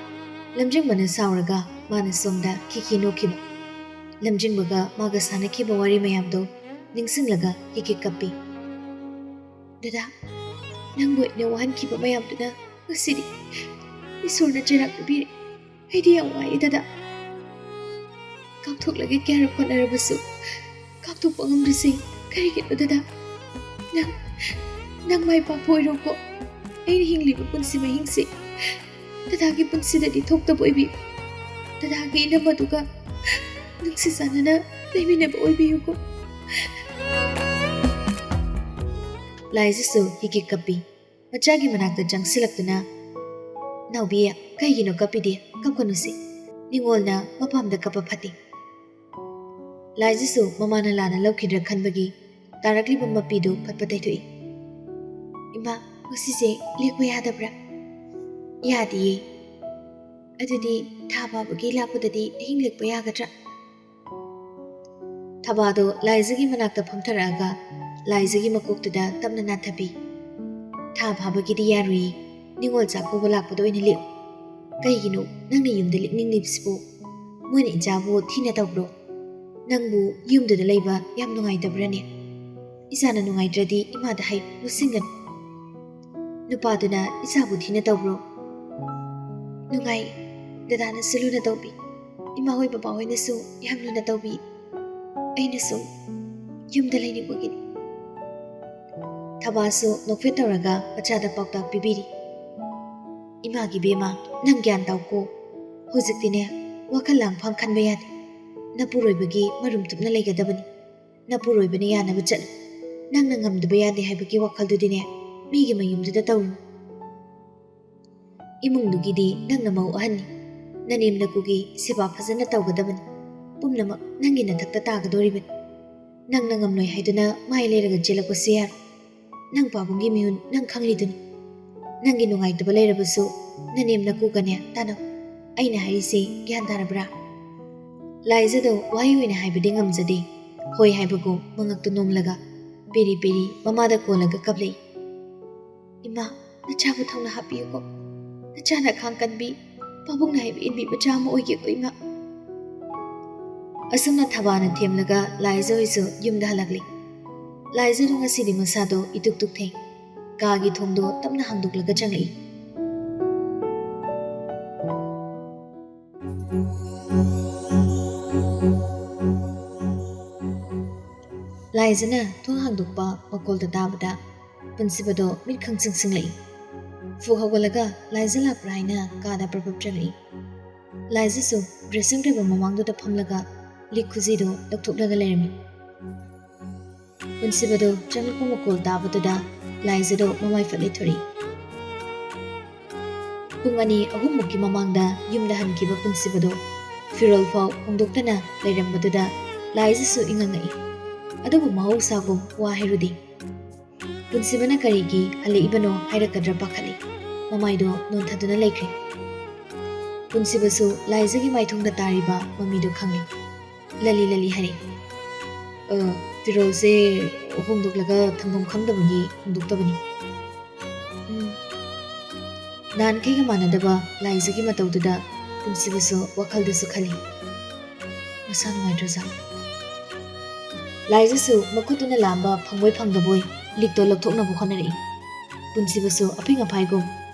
ꯂꯝꯖꯤꯡꯕꯅ ꯁꯥꯎꯔꯒ ꯃꯥꯅ ꯁꯣꯝꯗ ꯈꯤꯈꯤ ꯅꯣꯛꯈꯤꯕ, ꯂꯝꯖꯤꯡꯕꯒ ꯃꯥꯒ ꯁꯥꯟꯅꯈꯤꯕ ꯋꯥꯔꯤ ꯃꯌꯥꯝꯗꯣ ꯅꯤꯡꯁꯤꯡꯂꯒ ꯈꯤꯈꯤ ꯀꯞꯄꯤ꯫ "ꯗꯗꯥ, ꯅꯪꯕꯨ ꯑꯩꯅ ꯋꯥꯍꯟꯈꯤꯕ ꯃꯌꯥꯝꯗꯨꯅ ꯉꯁꯤꯗꯤ ꯏꯁꯣꯔꯅ ꯆꯩꯔꯥꯛ ꯄꯤꯕꯤꯔꯦ꯫ ꯑꯩꯗꯤ ꯌꯥꯝ ꯋꯥꯏ ꯗꯗꯥ꯫ ꯀꯥꯞꯊꯣꯛꯂꯒꯦ ꯀꯌꯥꯔꯛ ꯍꯣꯠꯅꯔꯕꯁꯨ ꯀꯥꯞꯊꯣꯛꯄ ꯉꯝꯗ꯭ꯔꯤꯁꯦ ꯀꯔꯤꯒꯤꯅꯣ ꯗꯗꯥ? ꯅꯪ, ꯅꯪ ꯃꯥꯏ ꯄꯥꯛꯄ ꯑꯣꯏꯔꯣꯀꯣ꯫ ꯑꯩꯅ ꯍꯤꯡꯂꯤꯕ ꯄꯨꯟꯁꯤ ꯃꯍꯤꯡꯁꯦ ꯗꯗꯥꯒꯤ ꯄꯨꯟꯁꯤꯗꯗꯤ ꯊꯣꯛꯇꯕ ꯑꯣꯏꯕꯤꯌꯨ꯫ ꯗꯗꯥꯒꯤ ꯏꯅꯝꯃꯗꯨꯒ ꯅꯨꯡꯁꯤ ꯆꯥꯟꯅꯅ ꯂꯩꯃꯤꯟꯅꯕ ꯑꯣꯏꯕꯤꯌꯨꯀꯣ꯫" ꯂꯥꯏꯖꯁꯨ ꯍꯤꯒꯤ ꯀꯞꯄꯤ꯫ ꯃꯆꯥꯒꯤ ꯃꯅꯥꯛꯇ ꯆꯪꯁꯤꯜꯂꯛꯇꯨꯅ, "ꯅꯥꯎꯕꯤ, ꯀꯩꯒꯤꯅꯣ ꯀꯞꯄꯤꯗꯤ? ꯀꯞꯀꯅꯨꯁꯦ꯫ ꯅꯤꯡꯉꯣꯜꯅ ꯃꯄꯥꯝꯗ ꯀꯞꯄ ꯐꯠꯇꯦ꯫" ꯂꯥꯏꯖꯁꯨ ꯃꯃꯥꯅ ꯂꯥꯟꯅ ꯂꯧꯈꯤꯗ꯭ꯔꯥ ꯈꯟꯕꯒꯤ ꯇꯥꯔꯛꯂꯤꯕ ꯃꯄꯤꯗꯨ ꯐꯠ ꯐꯠ ꯇꯩꯊꯣꯛꯏ꯫ "ꯏꯃꯥ, ꯉꯁꯤꯁꯦ ꯂꯦꯛꯄ ꯌꯥꯗꯕ꯭ꯔꯥ?" "ꯌꯥꯗꯤꯌꯦ꯫" "ꯑꯗꯨꯗꯤ ꯊꯥ ꯐꯥꯕꯒꯤ ꯂꯥꯛꯄꯗꯗꯤ ꯑꯍꯤꯡ ꯂꯦꯛꯄ ꯌꯥꯒꯗ꯭ꯔꯥ?" ꯊꯕꯥꯗꯣ ꯂꯥꯏꯖꯒꯤ ꯃꯅꯥꯛꯇ ꯐꯝꯊꯔꯛꯑꯒ ꯂꯥꯏꯖꯒꯤ ꯃꯀꯣꯛꯇꯨꯗ ꯇꯞꯅ ꯅꯥꯟꯊꯕꯤ꯫ "ꯊꯥ ꯐꯥꯕꯒꯤꯗꯤ ꯌꯥꯔꯣꯏꯌꯦ꯫ ꯅꯤꯉꯣꯜ ꯆꯥꯛꯀꯧꯕ ꯂꯥꯛꯄꯗ ꯑꯣꯏꯅ ꯂꯦꯛꯎ꯫" "ꯀꯩꯒꯤꯅꯣ ꯅꯪꯅ ꯌꯨꯝꯗ ꯂꯦꯛꯅꯤꯡꯂꯤꯕꯁꯤꯕꯨ? ꯃꯣꯏꯅ ꯏꯆꯥꯕꯨ ꯊꯤꯅ ꯇꯧꯕ꯭ꯔꯣ? ꯅꯪꯕꯨ ꯌꯨꯝꯗꯨꯗ ꯂꯩꯕ ꯌꯥꯝ ꯅꯨꯡꯉꯥꯏꯇꯕ꯭ꯔꯥꯅꯦ? ꯏꯆꯥꯅ ꯅꯨꯡꯉꯥꯏꯇ꯭ꯔꯗꯤ ꯏꯃꯥꯗ ꯍꯥꯏ, ꯂꯣꯠꯁꯤꯟꯒꯅꯨ꯫" "ꯅꯨꯄꯥꯗꯨꯅ ꯏꯆꯥꯕꯨ ꯊꯤꯅ ꯇꯧꯕ꯭ꯔꯣ?" "ꯅꯨꯡꯉꯥꯏ꯫ ꯗꯗꯥꯅꯁꯨ ꯂꯨꯅ ꯇꯧꯕꯤ꯫ ꯏꯃꯥ ꯍꯣꯏ ꯕꯕꯥ ꯍꯣꯏꯅꯁꯨ ꯌꯥꯝ ꯂꯨꯅ ꯇꯧꯕꯤ꯫ ꯑꯩꯅ ꯁꯨꯝ ꯌꯨꯝꯗ ꯂꯩꯅꯤꯡꯕꯒꯤꯅꯤ꯫" ꯊꯕꯥꯁꯨ ꯅꯣꯛꯐꯦꯠ ꯇꯧꯔꯒ ꯃꯆꯥꯗ ꯄꯥꯎꯇꯥꯛ ꯄꯤꯕꯤꯔꯤ꯫ "ꯏꯃꯥꯒꯤ ꯕꯦꯝꯃ, ꯅꯪ ꯒ꯭ꯌꯥꯟ ꯇꯥꯎꯀꯣ꯫ ꯍꯧꯖꯤꯛꯇꯤꯅꯦ, ꯋꯥꯈꯜ ꯂꯥꯡꯐꯥꯡ ꯈꯟꯕ ꯌꯥꯗꯦ꯫ ꯅꯄꯨꯔꯣꯏꯕꯒꯤ ꯃꯔꯨꯝ ꯊꯨꯞꯅ ꯂꯩꯒꯗꯕꯅꯤ꯫ ꯅꯄꯨꯔꯣꯏꯕꯅ ꯌꯥꯅꯕ ꯆꯠꯂꯨ꯫ ꯅꯪꯅ ꯉꯝꯗꯕ ꯌꯥꯗꯦ ꯍꯥꯏꯕꯒꯤ ꯋꯥꯈꯜꯗꯨꯗꯤꯅꯦ, ꯃꯤꯒꯤ ꯃꯌꯨꯝꯗꯨꯗ ꯇꯧꯔꯨꯅꯨ꯫ ꯏꯃꯨꯡꯗꯨꯒꯤꯗꯤ ꯅꯪꯅ ꯃꯧ ꯑꯍꯟꯅꯤ꯫ ꯅꯅꯦꯝ ꯅꯀꯨꯒꯤ ꯁꯦꯕꯥ ꯐꯖꯅ ꯇꯧꯒꯗꯕꯅꯤ꯫ ꯄꯨꯝꯅꯃꯛ ꯅꯪꯒꯤ ꯅꯊꯛꯇ ꯇꯥꯒꯗꯧꯔꯤꯕꯅꯤ꯫ ꯅꯪꯅ ꯉꯝꯂꯣꯏ ꯍꯥꯏꯗꯨꯅ ꯃꯥꯏ ꯂꯩꯔꯒ ꯆꯦꯜꯂꯛꯄꯁꯨ ꯌꯥꯔꯣꯏ꯫ ꯅꯪ ꯄꯥꯕꯨꯡꯒꯤ ꯃꯤꯍꯨꯟ ꯅꯪ ꯈꯪꯂꯤꯗꯨꯅꯤ꯫ ꯅꯪꯒꯤ ꯅꯨꯡꯉꯥꯏꯇꯕ ꯂꯩꯔꯕꯁꯨ ꯅꯅꯦꯝ ꯅꯀꯨꯒꯅꯦ ꯇꯥꯟꯅꯧ꯫ ꯑꯩꯅ ꯍꯥꯏꯔꯤꯁꯦ ꯒ꯭ꯌꯥꯟ ꯇꯥꯔꯕ꯭ꯔꯥ?" ꯂꯥꯏꯖꯗꯣ ꯋꯥꯍꯩ ꯑꯣꯏꯅ ꯍꯥꯏꯕꯗꯤ ꯉꯝꯖꯗꯦ꯫ ꯍꯣꯏ ꯍꯥꯏꯕꯒꯨꯝ ꯃꯉꯛꯇꯨ ꯅꯣꯝꯂꯒ ꯄꯦꯔꯤ ꯄꯦꯔꯤ ꯃꯃꯥꯗ ꯀꯣꯜꯂꯒ ꯀꯞꯂꯛꯏ꯫ "ꯏꯃꯥ, ꯅꯆꯥꯕꯨ ꯊꯧꯅꯥ ꯍꯥꯞꯄꯤꯌꯨꯀꯣ꯫ ꯅꯆꯥꯅ ꯈꯥꯡ ꯀꯟꯕꯤ, ꯄꯥꯕꯨꯡꯅ ꯍꯥꯏꯕ ꯏꯟꯕꯤ ꯃꯆꯥ ꯑꯃ ꯑꯣꯏꯒꯦꯀꯣ, ꯏꯃꯥ꯫" ꯑꯁꯨꯝꯅ ꯊꯕꯥꯅ ꯊꯦꯝꯂꯒ ꯂꯥꯏꯖ ꯍꯣꯏꯁꯨ ꯌꯨꯝꯗ ꯍꯜꯂꯛꯂꯤ꯫ ꯂꯥꯏꯖꯗꯣ ꯉꯁꯤꯗꯤ ꯃꯁꯥꯗꯣ ꯏꯇꯨꯛ ꯇꯨꯛꯊꯩ꯫ ꯀꯥꯒꯤ ꯊꯣꯡꯗꯣ ꯇꯞꯅ ꯍꯥꯡꯗꯣꯛꯂꯒ ꯆꯪꯂꯛꯏ꯫ ꯂꯥꯏꯖꯅ ꯊꯣꯡ ꯍꯥꯡꯗꯣꯛꯄ ꯃꯈꯣꯜꯗ ꯇꯥꯕꯗ ꯄꯨꯟꯁꯤꯕꯗꯣ ꯃꯤꯠ ꯈꯪꯁꯤꯡ ꯁꯤꯡꯂꯛꯏ꯫ ꯐꯨꯛ ꯍꯧꯒꯠꯂꯒ ꯂꯥꯏꯖ ꯂꯥꯛꯄ꯭ꯔꯥ ꯍꯥꯏꯅ ꯀꯥꯗ ꯄ꯭ꯔꯞ ꯄ꯭ꯔꯞ ꯆꯪꯂꯛꯏ꯫ ꯂꯥꯏꯖꯁꯨ dressing table ꯃꯃꯥꯡꯗꯨꯗ ꯐꯝꯂꯒ ꯂꯤꯛ ꯈꯨꯖꯤꯗꯣ ꯂꯧꯊꯣꯛꯂꯒ ꯂꯩꯔꯝꯃꯤ꯫ ꯄꯨꯟꯁꯤꯕꯗꯣ ꯆꯪꯂꯛꯄ ꯃꯈꯣꯜ ꯇꯥꯕꯗꯨꯗ ꯂꯥꯏꯖꯗꯣ ꯃꯃꯥꯏ ꯐꯠ ꯂꯩꯊꯣꯔꯛꯏ꯫ ꯄꯨꯡ ꯑꯅꯤ ꯑꯍꯨꯝꯃꯨꯛꯀꯤ ꯃꯃꯥꯡꯗ ꯌꯨꯝꯗ ꯍꯟꯈꯤꯕ ꯄꯨꯟꯁꯤꯕꯗꯣ ꯐꯤꯔꯣꯜ ꯐꯥꯎ ꯍꯣꯡꯗꯣꯛꯇꯅ ꯂꯩꯔꯝꯕꯗꯨꯗ ꯂꯥꯏꯖꯁꯨ ꯏꯉꯛ ꯉꯛꯏ꯫ ꯑꯗꯨꯕꯨ ꯃꯍꯧꯁꯥꯒꯨꯝ ꯋꯥ ꯍꯥꯏꯔꯨꯗꯦ꯫ ꯄꯨꯟꯁꯤꯕꯅ ꯀꯔꯤꯒꯤ ꯍꯜꯂꯛꯏꯕꯅꯣ ꯍꯥꯏꯔꯛꯀꯗ꯭ꯔꯥ ꯄꯥꯈꯠꯂꯤ꯫ ꯃꯃꯥꯏꯗꯣ ꯅꯣꯟꯊꯗꯨꯅ ꯂꯩꯈ꯭ꯔꯦ꯫ ꯄꯨꯟꯁꯤꯕꯁꯨ ꯂꯥꯏꯖꯒꯤ ꯃꯥꯏꯊꯣꯡꯗ ꯇꯥꯔꯤꯕ ꯃꯃꯤꯗꯣ ꯈꯪꯂꯤ꯫ ꯂꯂꯤ ꯂꯂꯤ ꯍꯥꯏꯔꯛꯏ, "ꯑ, ꯐꯤꯔꯣꯜꯁꯦ ꯍꯣꯡꯗꯣꯛꯂꯒ ꯊꯝꯐꯝ ꯈꯪꯗꯕꯒꯤ ꯍꯣꯡꯗꯣꯛꯇꯕꯅꯤ꯫" ꯎꯝ꯫ ꯅꯍꯥꯟꯈꯩꯒ ꯃꯥꯟꯅꯗꯕ ꯂꯥꯏꯖꯒꯤ ꯃꯇꯧꯗꯨꯗ ꯄꯨꯟꯁꯤꯕꯁꯨ ꯋꯥꯈꯜꯗꯁꯨ ꯈꯜꯂꯤ, "ꯃꯁꯥ ꯅꯨꯡꯉꯥꯏꯇ꯭ꯔꯖꯥꯠꯂꯣ?" ꯂꯥꯏꯖꯁꯨ ꯃꯈꯨꯠꯇꯨꯅ ꯂꯥꯝꯕ ꯐꯪꯕꯣꯏ ꯐꯪꯗꯕꯣꯏ ꯂꯤꯛꯇꯣ ꯂꯧꯊꯣꯛꯅꯕ ꯍꯣꯠꯅꯔꯛꯏ꯫ ꯄꯨꯟꯁꯤꯕꯁꯨ ꯑꯄꯤꯡ ꯑꯄꯥꯏꯒꯨꯝ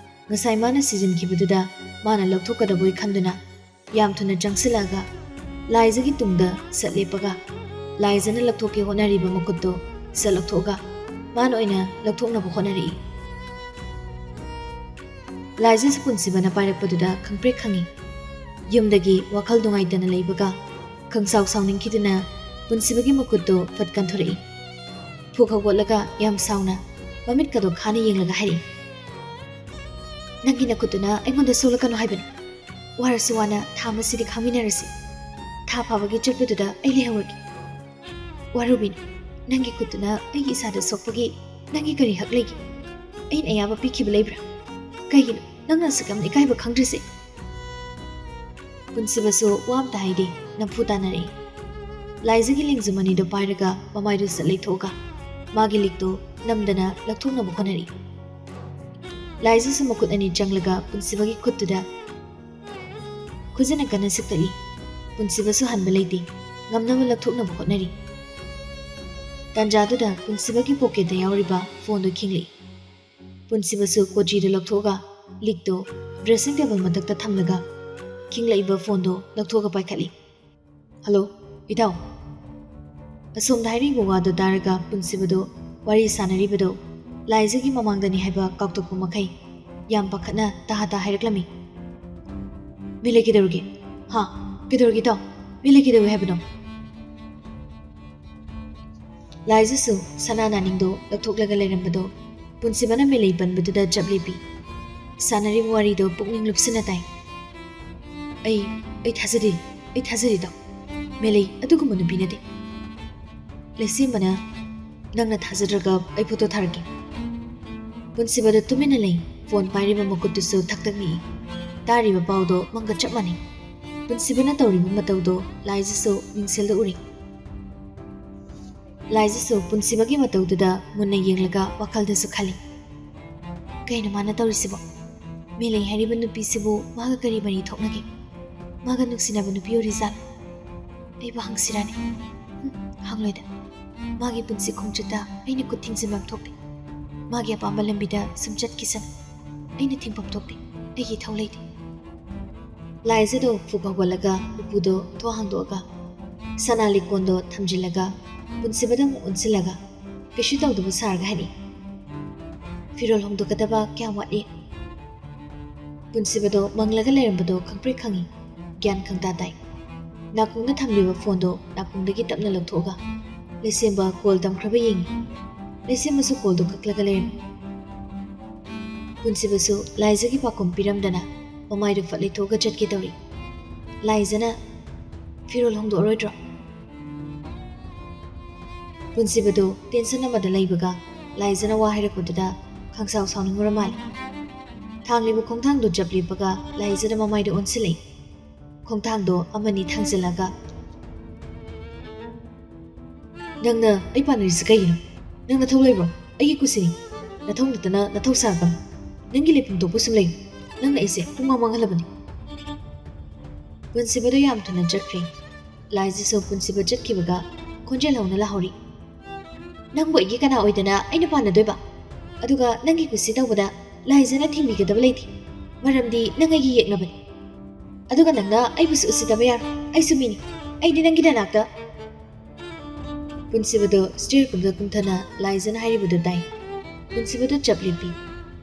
ꯉꯁꯥꯏ ꯃꯥꯅ ꯁꯤꯖꯤꯟꯈꯤꯕꯗꯨꯗ ꯃꯥꯅ ꯂꯧꯊꯣꯛꯀꯗꯕꯣꯏ ꯈꯟꯗꯨꯅ ꯌꯥꯝ ꯊꯨꯅ ꯆꯪꯁꯤꯜꯂꯛꯑꯒ ꯂꯥꯏꯖꯒꯤ ꯇꯨꯡꯗ ꯁꯠ ꯂꯦꯞꯄꯒ ꯂꯥꯏꯖꯅ ꯂꯧꯊꯣꯛꯀꯦ ꯍꯣꯠꯅꯔꯤꯕ ꯃꯈꯨꯠꯇꯣ ꯁꯠ ꯂꯧꯊꯣꯛꯑꯒ ꯃꯥꯅ ꯑꯣꯏꯅ ꯂꯧꯊꯣꯛꯅꯕ ꯍꯣꯠꯅꯔꯛꯏ꯫ ꯂꯥꯏꯖꯁꯨ ꯄꯨꯟꯁꯤꯕꯅ ꯄꯥꯏꯔꯛꯄꯗꯨꯗ ꯈꯪꯄ꯭ꯔꯦꯛ ꯈꯪꯉꯤ꯫ ꯌꯨꯝꯗꯒꯤ ꯋꯥꯈꯜ ꯅꯨꯡꯉꯥꯏꯇꯅ ꯂꯩꯕꯒ ꯈꯪꯁꯥꯎ ꯁꯥꯎꯅꯤꯡꯈꯤꯗꯨꯅ ꯄꯨꯟꯁꯤꯕꯒꯤ ꯃꯈꯨꯠꯇꯣ ꯐꯠ ꯀꯟꯊꯣꯔꯛꯏ꯫ ꯐꯨꯛ ꯍꯧꯒꯠꯂꯒ ꯌꯥꯝ ꯁꯥꯎꯅ ꯃꯃꯤꯠꯀꯗꯣ ꯈꯥꯅ ꯌꯦꯡꯂꯒ ꯍꯥꯏꯔꯛꯏ, "ꯅꯪꯒꯤ ꯅꯈꯨꯠꯇꯨꯅ ꯑꯩꯉꯣꯟꯗ ꯁꯣꯛꯂꯛꯀꯅꯨ ꯍꯥꯏꯕꯅꯤ꯫ ꯋꯥꯔꯁꯨ ꯋꯥꯅ ꯊꯥ ꯑꯃꯁꯤꯗꯤ ꯈꯥꯡꯃꯤꯟꯅꯔꯁꯤ꯫ ꯊꯥ ꯐꯥꯕꯒꯤ ꯆꯠꯄꯗꯨꯗ ꯑꯩ ꯂꯩꯍꯧꯔꯒꯦ꯫ ꯋꯥꯔꯨꯕꯤꯅꯨ, ꯅꯪꯒꯤ ꯈꯨꯠꯇꯨꯅ ꯑꯩꯒꯤ ꯏꯁꯥꯗ ꯁꯣꯛꯄꯒꯤ ꯅꯪꯒꯤ ꯀꯔꯤ ꯍꯛ ꯂꯩꯒꯦ? ꯑꯩꯅ ꯑꯌꯥꯕ ꯄꯤꯈꯤꯕ ꯂꯩꯕ꯭ꯔꯥ? ꯀꯩꯒꯤꯅꯣ ꯅꯪꯅ ꯑꯁꯨꯛ ꯌꯥꯝꯅ ꯏꯀꯥꯏꯕ ꯈꯪꯗ꯭ꯔꯤꯁꯦ?" ꯄꯨꯟꯁꯤꯕꯁꯨ ꯋꯥ ꯑꯝꯇ ꯍꯥꯏꯗꯦ, ꯅꯝꯐꯨ ꯇꯥꯅꯔꯛꯏ꯫ ꯂꯥꯏꯖꯒꯤ ꯂꯦꯡꯖꯨꯝ ꯑꯅꯤꯗꯣ ꯄꯥꯏꯔꯒ ꯃꯃꯥꯏꯗꯨ ꯁꯠ ꯂꯩꯊꯣꯛꯑꯒ ꯃꯥꯒꯤ ꯂꯤꯛꯇꯣ ꯅꯝꯗꯅ ꯂꯧꯊꯣꯛꯅꯕ ꯍꯣꯠꯅꯔꯛꯏ꯫ ꯂꯥꯏꯖꯁꯨ ꯃꯈꯨꯠ ꯑꯅꯤ ꯆꯪꯂꯒ ꯄꯨꯟꯁꯤꯕꯒꯤ ꯈꯨꯠꯇꯨꯗ ꯈꯨꯖꯤꯟꯅ ꯀꯟꯅ ꯁꯤꯛꯇꯠꯂꯤ꯫ ꯄꯨꯟꯁꯤꯕꯁꯨ ꯍꯟꯕ ꯂꯩꯇꯦ, ꯉꯝꯅꯕ ꯂꯧꯊꯣꯛꯅꯕ ꯍꯣꯠꯅꯔꯤ꯫ ꯇꯥꯟꯖꯥꯗꯨꯗ ꯄꯨꯟꯁꯤꯕꯒꯤ ꯄꯣꯀꯦꯠꯇ ꯌꯥꯎꯔꯤꯕ ꯐꯣꯟꯗꯨ ꯈꯤꯡꯂꯛꯏ꯫ ꯄꯨꯟꯁꯤꯕꯁꯨ ꯀꯣꯆꯤꯗꯨ ꯂꯧꯊꯣꯛꯑꯒ ꯂꯤꯛꯇꯣ ꯗ꯭ꯔꯦꯁꯤꯡ ꯇꯦꯕꯜ ꯃꯊꯛꯇ ꯊꯝꯂꯒ ꯈꯤꯡꯂꯛꯏꯕ ꯐꯣꯟꯗꯣ ꯂꯧꯊꯣꯛꯑꯒ ꯄꯥꯏꯈꯠꯂꯤ꯫ "ꯍꯜꯂꯣ, ꯏꯇꯥꯎ꯫" ꯑꯁꯣꯝꯗ ꯍꯥꯏꯔꯤꯕ ꯋꯥꯗꯨ ꯇꯥꯔꯒ ꯄꯨꯟꯁꯤꯕꯗꯨ ꯋꯥꯔꯤ ꯁꯥꯟꯅꯔꯤꯕꯗꯨ ꯂꯥꯏꯖꯒꯤ ꯃꯃꯥꯡꯗꯅꯤ ꯍꯥꯏꯕ ꯀꯥꯎꯊꯣꯛꯄ ꯃꯈꯩ ꯌꯥꯝ ꯄꯥꯈꯠꯅ ꯇꯍꯥ ꯇꯍꯥ ꯍꯥꯏꯔꯛꯂꯝꯃꯤ꯫ "ꯃꯤ ꯂꯩ ꯀꯩꯗꯧꯔꯒꯦ? ꯍꯥ? ꯀꯩꯗꯧꯔꯒꯦ ꯏꯇꯥꯎ? ꯃꯤ ꯂꯩ ꯀꯩꯗꯧꯔꯒꯦ ꯍꯥꯏꯕꯅꯣ?" ꯂꯥꯏꯖꯁꯨ ꯁꯅꯥ ꯅꯥꯅꯤꯡꯗꯣ ꯂꯧꯊꯣꯛꯂꯒ ꯂꯩꯔꯝꯕꯗꯣ ꯄꯨꯟꯁꯤꯕꯅ ꯃꯦꯂꯩ ꯄꯟꯕꯗꯨꯗ ꯆꯞ ꯂꯦꯞꯄꯤ꯫ ꯁꯥꯟꯅꯔꯤꯕ ꯋꯥꯔꯤꯗꯣ ꯄꯨꯛꯅꯤꯡ ꯂꯨꯞꯁꯤꯟꯅ ꯇꯥꯏ꯫ "ꯑꯩ, ꯑꯩ ꯊꯥꯖꯗꯦ, ꯑꯩ ꯊꯥꯖꯗꯦ ꯇꯥꯎ꯫ ꯃꯦꯂꯩ ꯑꯗꯨꯒꯨꯝꯕ ꯅꯨꯄꯤ ꯅꯠꯇꯦ꯫" ꯂꯩꯁꯦꯝꯕꯅ, "ꯅꯪꯅ ꯊꯥꯖꯗ꯭ꯔꯒ ꯑꯩ ꯐꯣꯇꯣ ꯊꯥꯔꯛꯀꯦ꯫" ꯄꯨꯟꯁꯤꯕꯗꯣ ꯇꯨꯃꯤꯟꯅ ꯂꯩ꯫ ꯐꯣꯟ ꯄꯥꯏꯔꯤꯕ ꯃꯈꯨꯠꯇꯨꯁꯨ ꯊꯛ ꯊꯛ ꯅꯤꯛꯏ꯫ ꯇꯥꯔꯤꯕ ꯄꯥꯎꯗꯣ ꯃꯪꯒ ꯆꯞ ꯃꯥꯟꯅꯩ꯫ ꯄꯨꯟꯁꯤꯕꯅ ꯇꯧꯔꯤꯕ ꯃꯇꯧꯗꯣ ꯂꯥꯏꯖꯁꯨ ꯃꯤꯡꯁꯦꯜꯗ ꯎꯔꯤ꯫ ꯂꯥꯏꯖꯁꯨ ꯄꯨꯟꯁꯤꯕꯒꯤ ꯃꯇꯧꯗꯨꯗ ꯃꯨꯟꯅ ꯌꯦꯡꯂꯒ ꯋꯥꯈꯜꯗꯁꯨ ꯈꯜꯂꯤ, "ꯀꯩꯅꯣ ꯃꯥꯅ ꯇꯧꯔꯤꯁꯤꯕꯣ? ꯃꯦꯂꯩ ꯍꯥꯏꯔꯤꯕ ꯅꯨꯄꯤꯁꯤꯕꯨ ꯃꯥꯒ ꯀꯔꯤ ꯃꯔꯤ ꯊꯣꯛꯅꯒꯦ? ꯃꯥꯒ ꯅꯨꯡꯁꯤꯅꯕ ꯅꯨꯄꯤ ꯑꯣꯏꯔꯤꯖꯥꯠꯂꯣ? ꯑꯩꯕꯨ ꯍꯪꯁꯤꯔꯥꯅꯦ? ꯍꯨꯝ, ꯍꯪꯂꯣꯏꯗ꯫ ꯃꯥꯒꯤ ꯄꯨꯟꯁꯤ ꯈꯣꯡꯆꯠꯇ ꯑꯩꯅ ꯈꯨꯠ ꯊꯤꯡꯖꯤꯟꯐꯝ ꯊꯣꯛꯇꯦ꯫ ꯃꯥꯒꯤ ꯑꯄꯥꯝꯕ ꯂꯝꯕꯤꯗ ꯁꯨꯝ ꯆꯠꯈꯤꯁꯅꯨ꯫ ꯑꯩꯅ ꯊꯤꯡꯐꯝ ꯊꯣꯛꯇꯦ꯫ ꯑꯩꯒꯤ ꯏꯊꯧ ꯂꯩꯇꯦ꯫" ꯂꯥꯏꯖꯗꯣ ꯐꯨꯛ ꯍꯧꯒꯠꯂꯒ ꯎꯄꯨꯗꯣ ꯊꯣꯡ ꯍꯥꯡꯗꯣꯛꯑꯒ ꯁꯅꯥ ꯂꯤꯛꯀꯣꯟꯗꯣ ꯊꯝꯖꯤꯜꯂꯒ ꯄꯨꯟꯁꯤꯕꯗ ꯑꯃꯨꯛ ꯑꯣꯟꯁꯤꯜꯂꯒ ꯀꯩꯁꯨ ꯇꯧꯗꯕ ꯁꯥꯔꯒ ꯍꯥꯏꯔꯛꯏ, "ꯐꯤꯔꯣꯜ ꯍꯣꯡꯗꯣꯛꯀꯗꯕ ꯀꯌꯥꯝ ꯋꯥꯠꯂꯤ?" ꯄꯨꯟꯁꯤꯕꯗꯣ ꯃꯪꯂꯒ ꯂꯩꯔꯝꯕꯗꯣ ꯈꯪꯄ꯭ꯔꯦꯛ ꯈꯪꯉꯤ꯫ ꯒ꯭ꯌꯥꯟ ꯈꯪꯇꯥ ꯇꯥꯏ꯫ ꯅꯥꯀꯣꯡꯗ ꯊꯝꯂꯤꯕ ꯐꯣꯟꯗꯣ ꯅꯥꯀꯣꯡꯗꯒꯤ ꯇꯞꯅ ꯂꯧꯊꯣꯛꯑꯒ ꯂꯩꯁꯦꯝꯕ ꯀꯣꯜ ꯇꯝꯈ꯭ꯔꯕ ꯌꯦꯡꯉꯤ꯫ ꯂꯩꯁꯦꯝꯕꯁꯨ ꯀꯣꯜꯗꯣ ꯀꯛꯂꯒ ꯂꯩꯔꯝꯃꯤ꯫ ꯄꯨꯟꯁꯤꯕꯁꯨ ꯂꯥꯏꯖꯒꯤ ꯄꯥꯎꯈꯨꯝ ꯄꯤꯔꯝꯗꯅ ꯃꯃꯥꯏꯗꯨ ꯐꯠ ꯂꯩꯊꯣꯛꯑꯒ ꯆꯠꯀꯦ ꯇꯧꯔꯤ꯫ ꯂꯥꯏꯖꯅ, "ꯐꯤꯔꯣꯜ ꯍꯣꯡꯗꯣꯛꯑꯔꯣꯏꯗ꯭ꯔꯣ?" ꯄꯨꯟꯁꯤꯕꯗꯨ ꯇꯦꯟꯁꯟ ꯑꯃꯗ ꯂꯩꯕꯒ ꯂꯥꯏꯖꯅ ꯋꯥ ꯍꯥꯏꯔꯛꯄꯗꯨꯗ ꯈꯪꯁꯥꯎ ꯁꯥꯎꯅꯤꯡꯉꯨꯔ ꯃꯥꯜꯂꯦ꯫ ꯊꯥꯡꯂꯤꯕ ꯈꯣꯡꯊꯥꯡꯗꯨ ꯆꯞ ꯂꯦꯞꯄꯒ ꯂꯥꯏꯖꯅ ꯃꯃꯥꯏꯗ ꯑꯣꯟꯁꯤꯜꯂꯛꯏ꯫ ꯈꯣꯡꯊꯥꯡꯗꯣ ꯑꯃꯅꯤ ꯊꯥꯡꯖꯤꯜꯂꯒ, "ꯅꯪꯅ ꯑꯩ ꯄꯥꯟꯅꯔꯤꯁꯤ ꯀꯩꯒꯤꯅꯣ? ꯅꯪ ꯅꯊꯧ ꯂꯩꯕ꯭ꯔꯣ? ꯑꯩꯒꯤ ꯀꯨꯁꯤꯅꯤ꯫ ꯅꯊꯧ ꯅꯠꯇꯅ ꯅꯊꯧ ꯁꯥꯔꯛꯀꯅꯨ꯫ ꯅꯪꯒꯤ ꯂꯩꯐꯝ ꯊꯣꯛꯄ ꯁꯨꯝ ꯂꯩꯌꯨ꯫ ꯅꯪꯅ ꯑꯩꯁꯦ ꯄꯨꯡꯃꯥꯡ ꯃꯥꯡꯍꯜꯂꯕꯅꯤ꯫" ꯄꯨꯟꯁꯤꯕꯗꯣ ꯌꯥꯝ ꯊꯨꯅ ꯆꯠꯈ꯭ꯔꯦ꯫ ꯂꯥꯏꯖꯁꯨ ꯄꯨꯟꯁꯤꯕ ꯆꯠꯈꯤꯕꯒ ꯈꯣꯟꯖꯦꯜ ꯍꯧꯅ ꯂꯥꯍꯧꯔꯤ, "ꯅꯪꯕꯨ ꯑꯩꯒꯤ ꯀꯅꯥ ꯑꯣꯏꯗꯅ ꯑꯩꯅ ꯄꯥꯟꯅꯗꯣꯏꯕ? ꯑꯗꯨꯒ ꯅꯪꯒꯤ ꯀꯨꯁꯤ ꯇꯧꯕꯗ ꯂꯥꯏꯖꯅ ꯊꯤꯡꯕꯤꯒꯗꯕ ꯂꯩꯇꯦ꯫ ꯃꯔꯝꯗꯤ ꯅꯪ ꯑꯩꯒꯤ ꯌꯦꯛꯅꯕꯅꯤ꯫ ꯑꯗꯨꯒ ꯅꯪꯅ ꯑꯩꯕꯨꯁꯨ ꯎꯁꯤꯠꯇꯕ ꯌꯥꯔꯣꯏ꯫ ꯑꯩꯁꯨ ꯃꯤꯅꯤ꯫ ꯑꯩꯗꯤ ꯅꯪꯒꯤ ꯅꯅꯥꯛꯇ꯫" ꯄꯨꯟꯁꯤꯕꯗꯣ ꯁ꯭ꯇꯦꯌꯔ ꯀꯨꯝꯊ ꯀꯨꯝꯊꯅ ꯂꯥꯏꯖꯅ ꯍꯥꯏꯔꯤꯕꯗꯨ ꯇꯥꯏ꯫ ꯄꯨꯟꯁꯤꯕꯗꯣ ꯆꯞ ꯂꯦꯞꯄꯤ꯫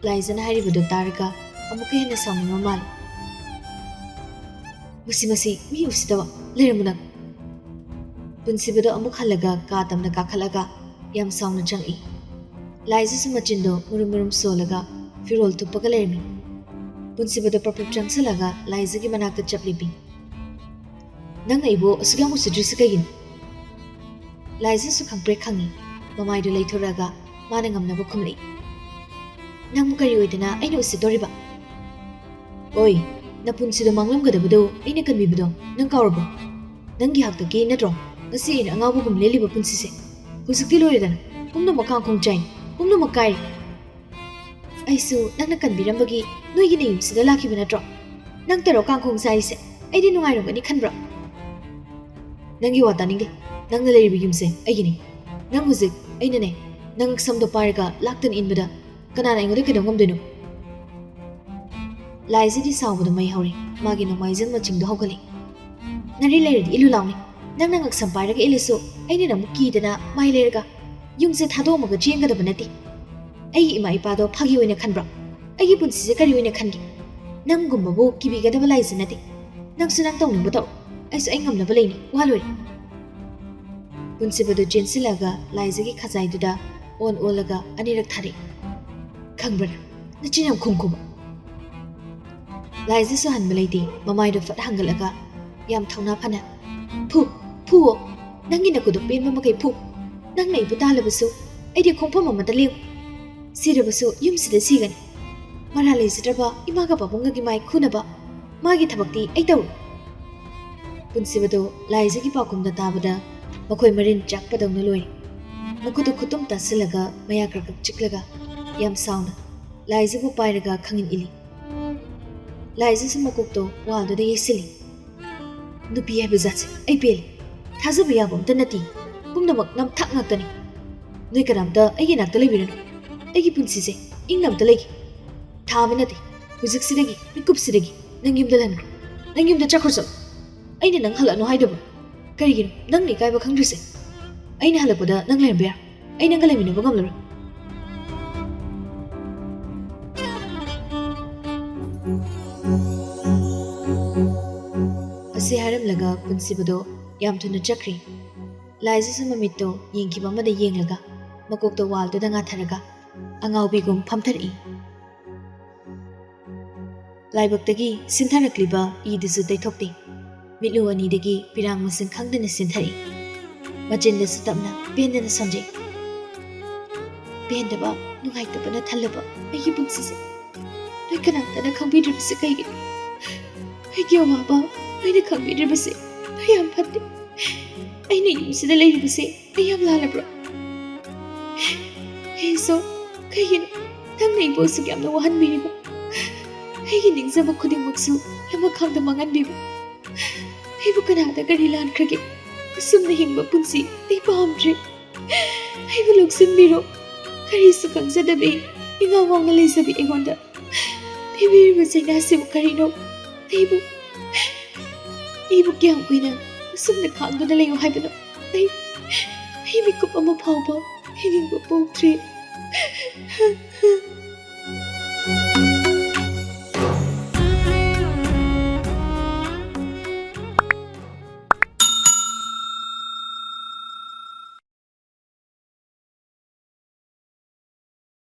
ꯂꯥꯏꯖꯅ ꯍꯥꯏꯔꯤꯕꯗꯨ ꯇꯥꯔꯒ ꯑꯃꯨꯛꯀ ꯍꯦꯟꯅ ꯁꯥꯎꯅꯤꯡꯕ ꯃꯥꯜꯂꯤ꯫ "ꯃꯁꯤ, ꯃꯁꯤ ꯃꯤ ꯎꯁꯤꯠꯇꯕ꯫ ꯂꯩꯔꯝꯃꯨ ꯅꯪ꯫" ꯄꯨꯟꯁꯤꯕꯗꯣ ꯑꯃꯨꯛ ꯍꯜꯂꯒ ꯀꯥ ꯇꯝꯅ ꯀꯥꯈꯠꯂꯒ ꯌꯥꯝ ꯁꯥꯎꯅ ꯆꯪꯉꯛꯏ꯫ ꯂꯥꯏꯖꯁꯨ ꯃꯆꯤꯟꯗꯣ ꯃꯨꯔꯨꯝ ꯃꯨꯔꯨꯝ ꯁꯣꯜꯂꯒ ꯐꯤꯔꯣꯜ ꯊꯨꯞꯄꯒ ꯂꯩꯔꯝꯃꯤ꯫ ꯄꯨꯟꯁꯤꯕꯗꯣ ꯄ꯭ꯔꯞ ꯄ꯭ꯔꯞ ꯆꯪꯁꯤꯜꯂꯒ ꯂꯥꯏꯖꯒꯤ ꯃꯅꯥꯛꯇ ꯆꯞ ꯂꯦꯞꯄꯤ꯫ "ꯅꯪꯅ ꯑꯩꯕꯨ ꯑꯁꯨꯛ ꯌꯥꯝ ꯎꯁꯤꯠꯇ꯭ꯔꯤꯁꯤ ꯀꯩꯒꯤꯅꯣ?" ꯂꯥꯏꯖꯁꯨ ꯈꯪꯄ꯭ꯔꯦꯛ ꯈꯪꯉꯤ꯫ ꯃꯃꯥꯏꯗꯨ ꯂꯩꯊꯣꯔꯛꯑꯒ ꯃꯥꯅ ꯉꯝꯅꯕ ꯈꯨꯝꯂꯛꯏ꯫ "ꯅꯪꯕꯨ ꯀꯔꯤ ꯑꯣꯏꯗꯅ ꯑꯩꯅ ꯎꯁꯤꯠꯇꯣꯔꯤꯕ?" "ꯑꯣꯏ, ꯅꯄꯨꯟꯁꯤꯗꯣ ꯃꯥꯡꯂꯝꯒꯗꯕꯗꯣ ꯑꯩꯅ ꯀꯟꯕꯤꯕꯗꯣ ꯅꯪ ꯀꯥꯎꯔꯕꯣ? ꯅꯪꯒꯤ ꯍꯥꯛꯇꯛꯀꯤ ꯅꯠꯇ꯭ꯔꯣ ꯉꯁꯤ ꯑꯩꯅ ꯑꯉꯥꯎꯕꯒꯨꯝ ꯂꯦꯜꯂꯤꯕ ꯄꯨꯟꯁꯤꯁꯦ? ꯍꯧꯖꯤꯛꯇꯤ ꯂꯣꯏꯔꯦꯗꯅ, ꯄꯨꯝꯅꯃꯛ ꯀꯥꯡꯈꯣꯡ ꯆꯥꯏ, ꯄꯨꯝꯅꯃꯛ ꯀꯥꯏꯔꯦ꯫ ꯑꯩꯁꯨ ꯅꯪꯅ ꯀꯟꯕꯤꯔꯝꯕꯒꯤ ꯅꯣꯏꯒꯤ ꯅꯌꯨꯝꯁꯤꯗ ꯂꯥꯛꯈꯤꯕ ꯅꯠꯇ꯭ꯔꯣ? ꯅꯪꯇꯔꯣ ꯀꯥꯡꯈꯣꯡ ꯆꯥꯏꯔꯤꯁꯦ? ꯑꯩꯗꯤ ꯅꯨꯡꯉꯥꯏꯔꯝꯒꯅꯤ ꯈꯟꯕ꯭ꯔꯣ?" "ꯅꯪꯒꯤ ꯋꯥ ꯇꯥꯅꯤꯡꯗꯦ꯫ ꯅꯪꯅ ꯂꯩꯔꯤꯕ ꯌꯨꯝꯁꯦ ꯑꯩꯒꯤꯅꯤ꯫ ꯅꯪ ꯍꯧꯖꯤꯛ ꯑꯩꯅꯅꯦ, ꯅꯪ ꯁꯝꯗꯣ ꯄꯥꯏꯔꯒ ꯂꯥꯛꯇꯅ ꯏꯟꯕꯗ ꯀꯅꯥꯅ ꯑꯩꯉꯣꯟꯗ ꯀꯩꯗꯧ ꯉꯝꯗꯣꯏꯅꯣ?" ꯂꯥꯏꯖꯗꯤ ꯁꯥꯎꯕꯗ ꯃꯩ ꯍꯧꯔꯦ꯫ ꯃꯥꯒꯤ ꯅꯣꯡꯃꯥꯏꯖꯟ ꯃꯆꯤꯡꯗꯣ ꯍꯧꯒꯠꯂꯦ꯫ "ꯅꯔꯤ ꯂꯩꯔꯗꯤ ꯏꯜꯂꯨ ꯂꯥꯎꯅꯦ꯫ ꯅꯪꯅ ꯉꯛꯁꯝ ꯄꯥꯏꯔꯒ ꯏꯜꯂꯁꯨ ꯑꯩꯅ ꯅꯪꯕꯨ ꯀꯤꯗꯅ ꯃꯥꯏ ꯂꯩꯔꯒ ꯌꯨꯝꯁꯦ ꯊꯥꯗꯣꯛꯑꯝꯃꯒ ꯆꯦꯟꯒꯗꯕ ꯅꯠꯇꯦ꯫ ꯑꯩꯒꯤ ꯏꯃꯥ ꯏꯄꯥꯗꯣ ꯐꯥꯒꯤ ꯑꯣꯏꯅ ꯈꯟꯕ꯭ꯔꯣ? ꯑꯩꯒꯤ ꯄꯨꯟꯁꯤꯁꯦ ꯀꯔꯤ ꯑꯣꯏꯅ ꯈꯟꯒꯦ? ꯅꯪꯒꯨꯝꯕꯕꯨ ꯀꯤꯕꯤꯒꯗꯕ ꯂꯥꯏꯖ ꯅꯠꯇꯦ꯫ ꯅꯪꯁꯨ ꯅꯪ ꯇꯧꯅꯤꯡꯕ ꯇꯧ꯫ ꯑꯩꯁꯨ ꯑꯩ ꯉꯝꯅꯕ ꯂꯩꯅꯤ꯫ ꯋꯥ ꯂꯣꯏꯔꯦ꯫" ꯄꯨꯟꯁꯤꯕꯗꯨ ꯆꯦꯟꯁꯤꯜꯂꯒ ꯂꯥꯏꯖꯒꯤ ꯈꯖꯥꯏꯗꯨꯗ ꯑꯣꯟ ꯑꯣꯜꯂꯒ ꯑꯅꯤꯔꯛ ꯊꯥꯔꯛꯏ꯫ "ꯈꯪꯕ꯭ꯔꯥ? ꯅꯆꯤꯟ ꯌꯥꯝ ꯈꯨꯝꯈꯨꯕ꯫" ꯂꯥꯏꯖꯁꯨ ꯍꯟꯕ ꯂꯩꯇꯦ꯫ ꯃꯃꯥꯏꯗꯣ ꯐꯠ ꯍꯥꯡꯒꯠꯂꯒ ꯌꯥꯝ ꯊꯧꯅꯥ ꯐꯅ, "ꯐꯨ, ꯐꯨꯋꯣ꯫ ꯅꯪꯒꯤ ꯅꯈꯨꯠꯇꯣ ꯄꯦꯟꯕ ꯃꯈꯩ ꯐꯨ꯫ ꯅꯪꯅ ꯑꯩꯕꯨ ꯇꯥꯜꯂꯕꯁꯨ ꯑꯩꯗꯤ ꯈꯣꯡꯐꯝ ꯑꯃꯗ ꯂꯦꯡꯉꯨ꯫ ꯁꯤꯔꯕꯁꯨ ꯌꯨꯝꯁꯤꯗ ꯁꯤꯒꯅꯤ꯫ ꯃꯔꯥꯜ ꯂꯩꯖꯗ꯭ꯔꯕ ꯏꯃꯥꯒ ꯄꯥꯕꯨꯡꯒꯒꯤ ꯃꯥꯏ ꯈꯨꯅꯕ ꯃꯥꯒꯤ ꯊꯕꯛꯇꯤ ꯑꯩ ꯇꯧꯔꯣꯏ꯫" ꯄꯨꯟꯁꯤꯕꯗꯣ ꯂꯥꯏꯖꯒꯤ ꯄꯥꯎꯈꯨꯝꯗ ꯇꯥꯕꯗ ꯃꯈꯣꯏ ꯃꯔꯤꯟ ꯆꯥꯛꯄꯗꯧꯅ ꯂꯣꯏꯔꯦ꯫ ꯃꯈꯨꯠꯇ ꯈꯨꯇꯨꯝ ꯇꯥꯁꯤꯜꯂꯒ ꯃꯌꯥ ꯀ꯭ꯔꯛ ꯀ꯭ꯔꯛ ꯆꯤꯛꯂꯒ ꯌꯥꯝ ꯁꯥꯎꯅ ꯂꯥꯏꯖꯕꯨ ꯄꯥꯏꯔꯒ ꯈꯪꯏꯟ ꯏꯜꯂꯤ꯫ ꯂꯥꯏꯖꯁꯨ ꯃꯀꯣꯛꯇꯣ ꯋꯥꯜꯗꯨꯗ ꯌꯩꯁꯤꯜꯂꯤ꯫ "ꯅꯨꯄꯤ ꯍꯥꯏꯕ ꯖꯥꯠꯁꯦ ꯑꯩ ꯄꯦꯜꯂꯦ꯫ ꯊꯥꯖꯕ ꯌꯥꯕ ꯑꯝꯇ ꯅꯠꯇꯦ꯫ ꯄꯨꯝꯅꯃꯛ ꯅꯝꯊꯥꯛ ꯉꯥꯛꯇꯅꯤ꯫ ꯅꯣꯏ ꯀꯅꯥꯝꯇ ꯑꯩꯒꯤ ꯅꯥꯛꯇ ꯂꯩꯕꯤꯔꯅꯨ꯫ ꯑꯩꯒꯤ ꯄꯨꯟꯁꯤꯁꯦ ꯏꯪꯅ ꯑꯝꯇ ꯂꯩꯒꯦ꯫ ꯊꯥ ꯑꯃ ꯅꯠꯇꯦ, ꯍꯧꯖꯤꯛꯁꯤꯗꯒꯤ, ꯃꯤꯀꯨꯞꯁꯤꯗꯒꯤ ꯅꯪ ꯌꯨꯝꯗ ꯂꯟꯈ꯭ꯔꯣ꯫ ꯅꯪ ꯌꯨꯝꯗ ꯆꯠꯈ꯭ꯔꯣ ꯆꯠꯂꯣ꯫ ꯑꯩꯅ ꯅꯪ ꯍꯜꯂꯛꯅꯨ ꯍꯥꯏꯗꯕ꯭ꯔꯣ? ꯀꯔꯤꯒꯤꯅꯣ ꯅꯪꯅ ꯏꯀꯥꯏꯕ ꯈꯪꯗ꯭ꯔꯤꯁꯦ? ꯑꯩꯅ ꯍꯜꯂꯛꯄꯗ ꯅꯪ ꯂꯩꯔꯝꯕ ꯌꯥꯔꯣꯏ꯫ ꯑꯩ ꯅꯪꯒ ꯂꯩꯃꯤꯟꯅꯕ ꯉꯝꯂꯔꯣꯏ꯫" ꯑꯁꯤ ꯍꯥꯏꯔꯝꯂꯒ ꯄꯨꯟꯁꯤꯕꯗꯣ ꯌꯥꯝ ꯊꯨꯅ ꯆꯠꯈ꯭ꯔꯦ꯫ ꯂꯥꯏꯖꯁꯨ ꯃꯃꯤꯠꯇꯣ ꯌꯦꯡꯈꯤꯕ ꯑꯃꯗ ꯌꯦꯡꯂꯒ, ꯃꯀꯣꯛꯇ ꯋꯥꯜꯗꯨꯗ ꯉꯥꯊꯔꯒ ꯑꯉꯥꯎꯕꯤꯒꯨꯝ ꯐꯝꯊꯔꯛꯏ꯫ ꯂꯥꯏꯕꯛꯇꯒꯤ ꯁꯤꯟꯊꯔꯛꯂꯤꯕ ꯏꯗꯨꯁꯨ ꯇꯩꯊꯣꯛꯇꯦ꯫ ꯃꯤꯠꯂꯨ ꯑꯅꯤꯗꯒꯤ ꯄꯤꯔꯥꯡ ꯃꯁꯤꯡ ꯈꯪꯗꯅ ꯆꯦꯟꯊꯔꯛꯏ꯫ ꯃꯆꯤꯟꯗꯁꯨ ꯇꯞꯅ ꯄꯦꯟꯗꯅ ꯁꯣꯟꯖꯩ꯫ ꯄꯦꯟꯗꯕ, ꯅꯨꯡꯉꯥꯏꯇꯕꯅ ꯊꯜꯂꯕ ꯑꯩꯒꯤ ꯄꯨꯟꯁꯤꯁꯦ ꯅꯣꯏ ꯀꯅꯥꯝꯇꯅ ꯈꯪꯕꯤꯗ꯭ꯔꯤꯕꯁꯦ ꯀꯩꯒꯤꯅꯣ? ꯑꯩꯒꯤ ꯑꯋꯥꯕ ꯅꯣꯏꯅ ꯈꯪꯕꯤꯗ꯭ꯔꯤꯕꯁꯦ ꯅꯣꯏ ꯌꯥꯝ ꯐꯠꯇꯦ꯫ ꯑꯩꯅ ꯌꯨꯝꯁꯤꯗ ꯂꯩꯔꯤꯕꯁꯦ ꯑꯩ ꯌꯥꯝ ꯂꯥꯜꯂꯕ꯭ꯔꯣ? ꯑꯩꯁꯨ ꯀꯩꯒꯤꯅꯣ ꯅꯪꯅ ꯑꯩꯕꯨ ꯑꯁꯨꯛ ꯌꯥꯝꯅ ꯋꯥꯍꯟꯕꯤꯔꯤꯕ? ꯑꯩꯒꯤ ꯅꯤꯡꯖꯕ ꯈꯨꯗꯤꯡꯃꯛꯁꯨ ꯂꯃꯈꯥꯡꯗ ꯃꯥꯡꯍꯟꯕꯤꯕ? ꯑꯩꯕꯨ ꯀꯅꯥꯗ ꯀꯔꯤ ꯂꯥꯟꯈ꯭ꯔꯒꯦ? ꯑꯁꯨꯝꯅ ꯍꯤꯡꯕ ꯄꯨꯟꯁꯤ ꯑꯩ ꯄꯥꯝꯗ꯭ꯔꯦ꯫ ꯑꯩꯕꯨ ꯂꯧꯁꯤꯟꯕꯤꯔꯣ꯫ ꯀꯔꯤꯁꯨ ꯈꯪꯖꯗꯕꯤ, ꯏꯉꯥꯎ ꯉꯥꯎꯅ ꯂꯩꯖꯕꯤ ꯑꯩꯉꯣꯟꯗ ꯄꯤꯕꯤꯔꯤꯕ ꯆꯩꯅꯥꯁꯤꯕꯨ ꯀꯔꯤꯅꯣ? ꯑꯩꯕꯨ, ꯑꯩꯕꯨ ꯀꯌꯥꯝ ꯀꯨꯏꯅ ꯑꯁꯨꯝꯅ ꯈꯥꯡꯗꯨꯅ ꯂꯩꯌꯨ ꯍꯥꯏꯕꯅꯣ? ꯑꯩ, ꯑꯩ ꯃꯤꯀꯨꯞ ꯑꯃ ꯐꯥꯎꯕ ꯍꯤꯡꯅꯤꯡꯕ ꯄꯣꯛꯇ꯭ꯔꯦ꯫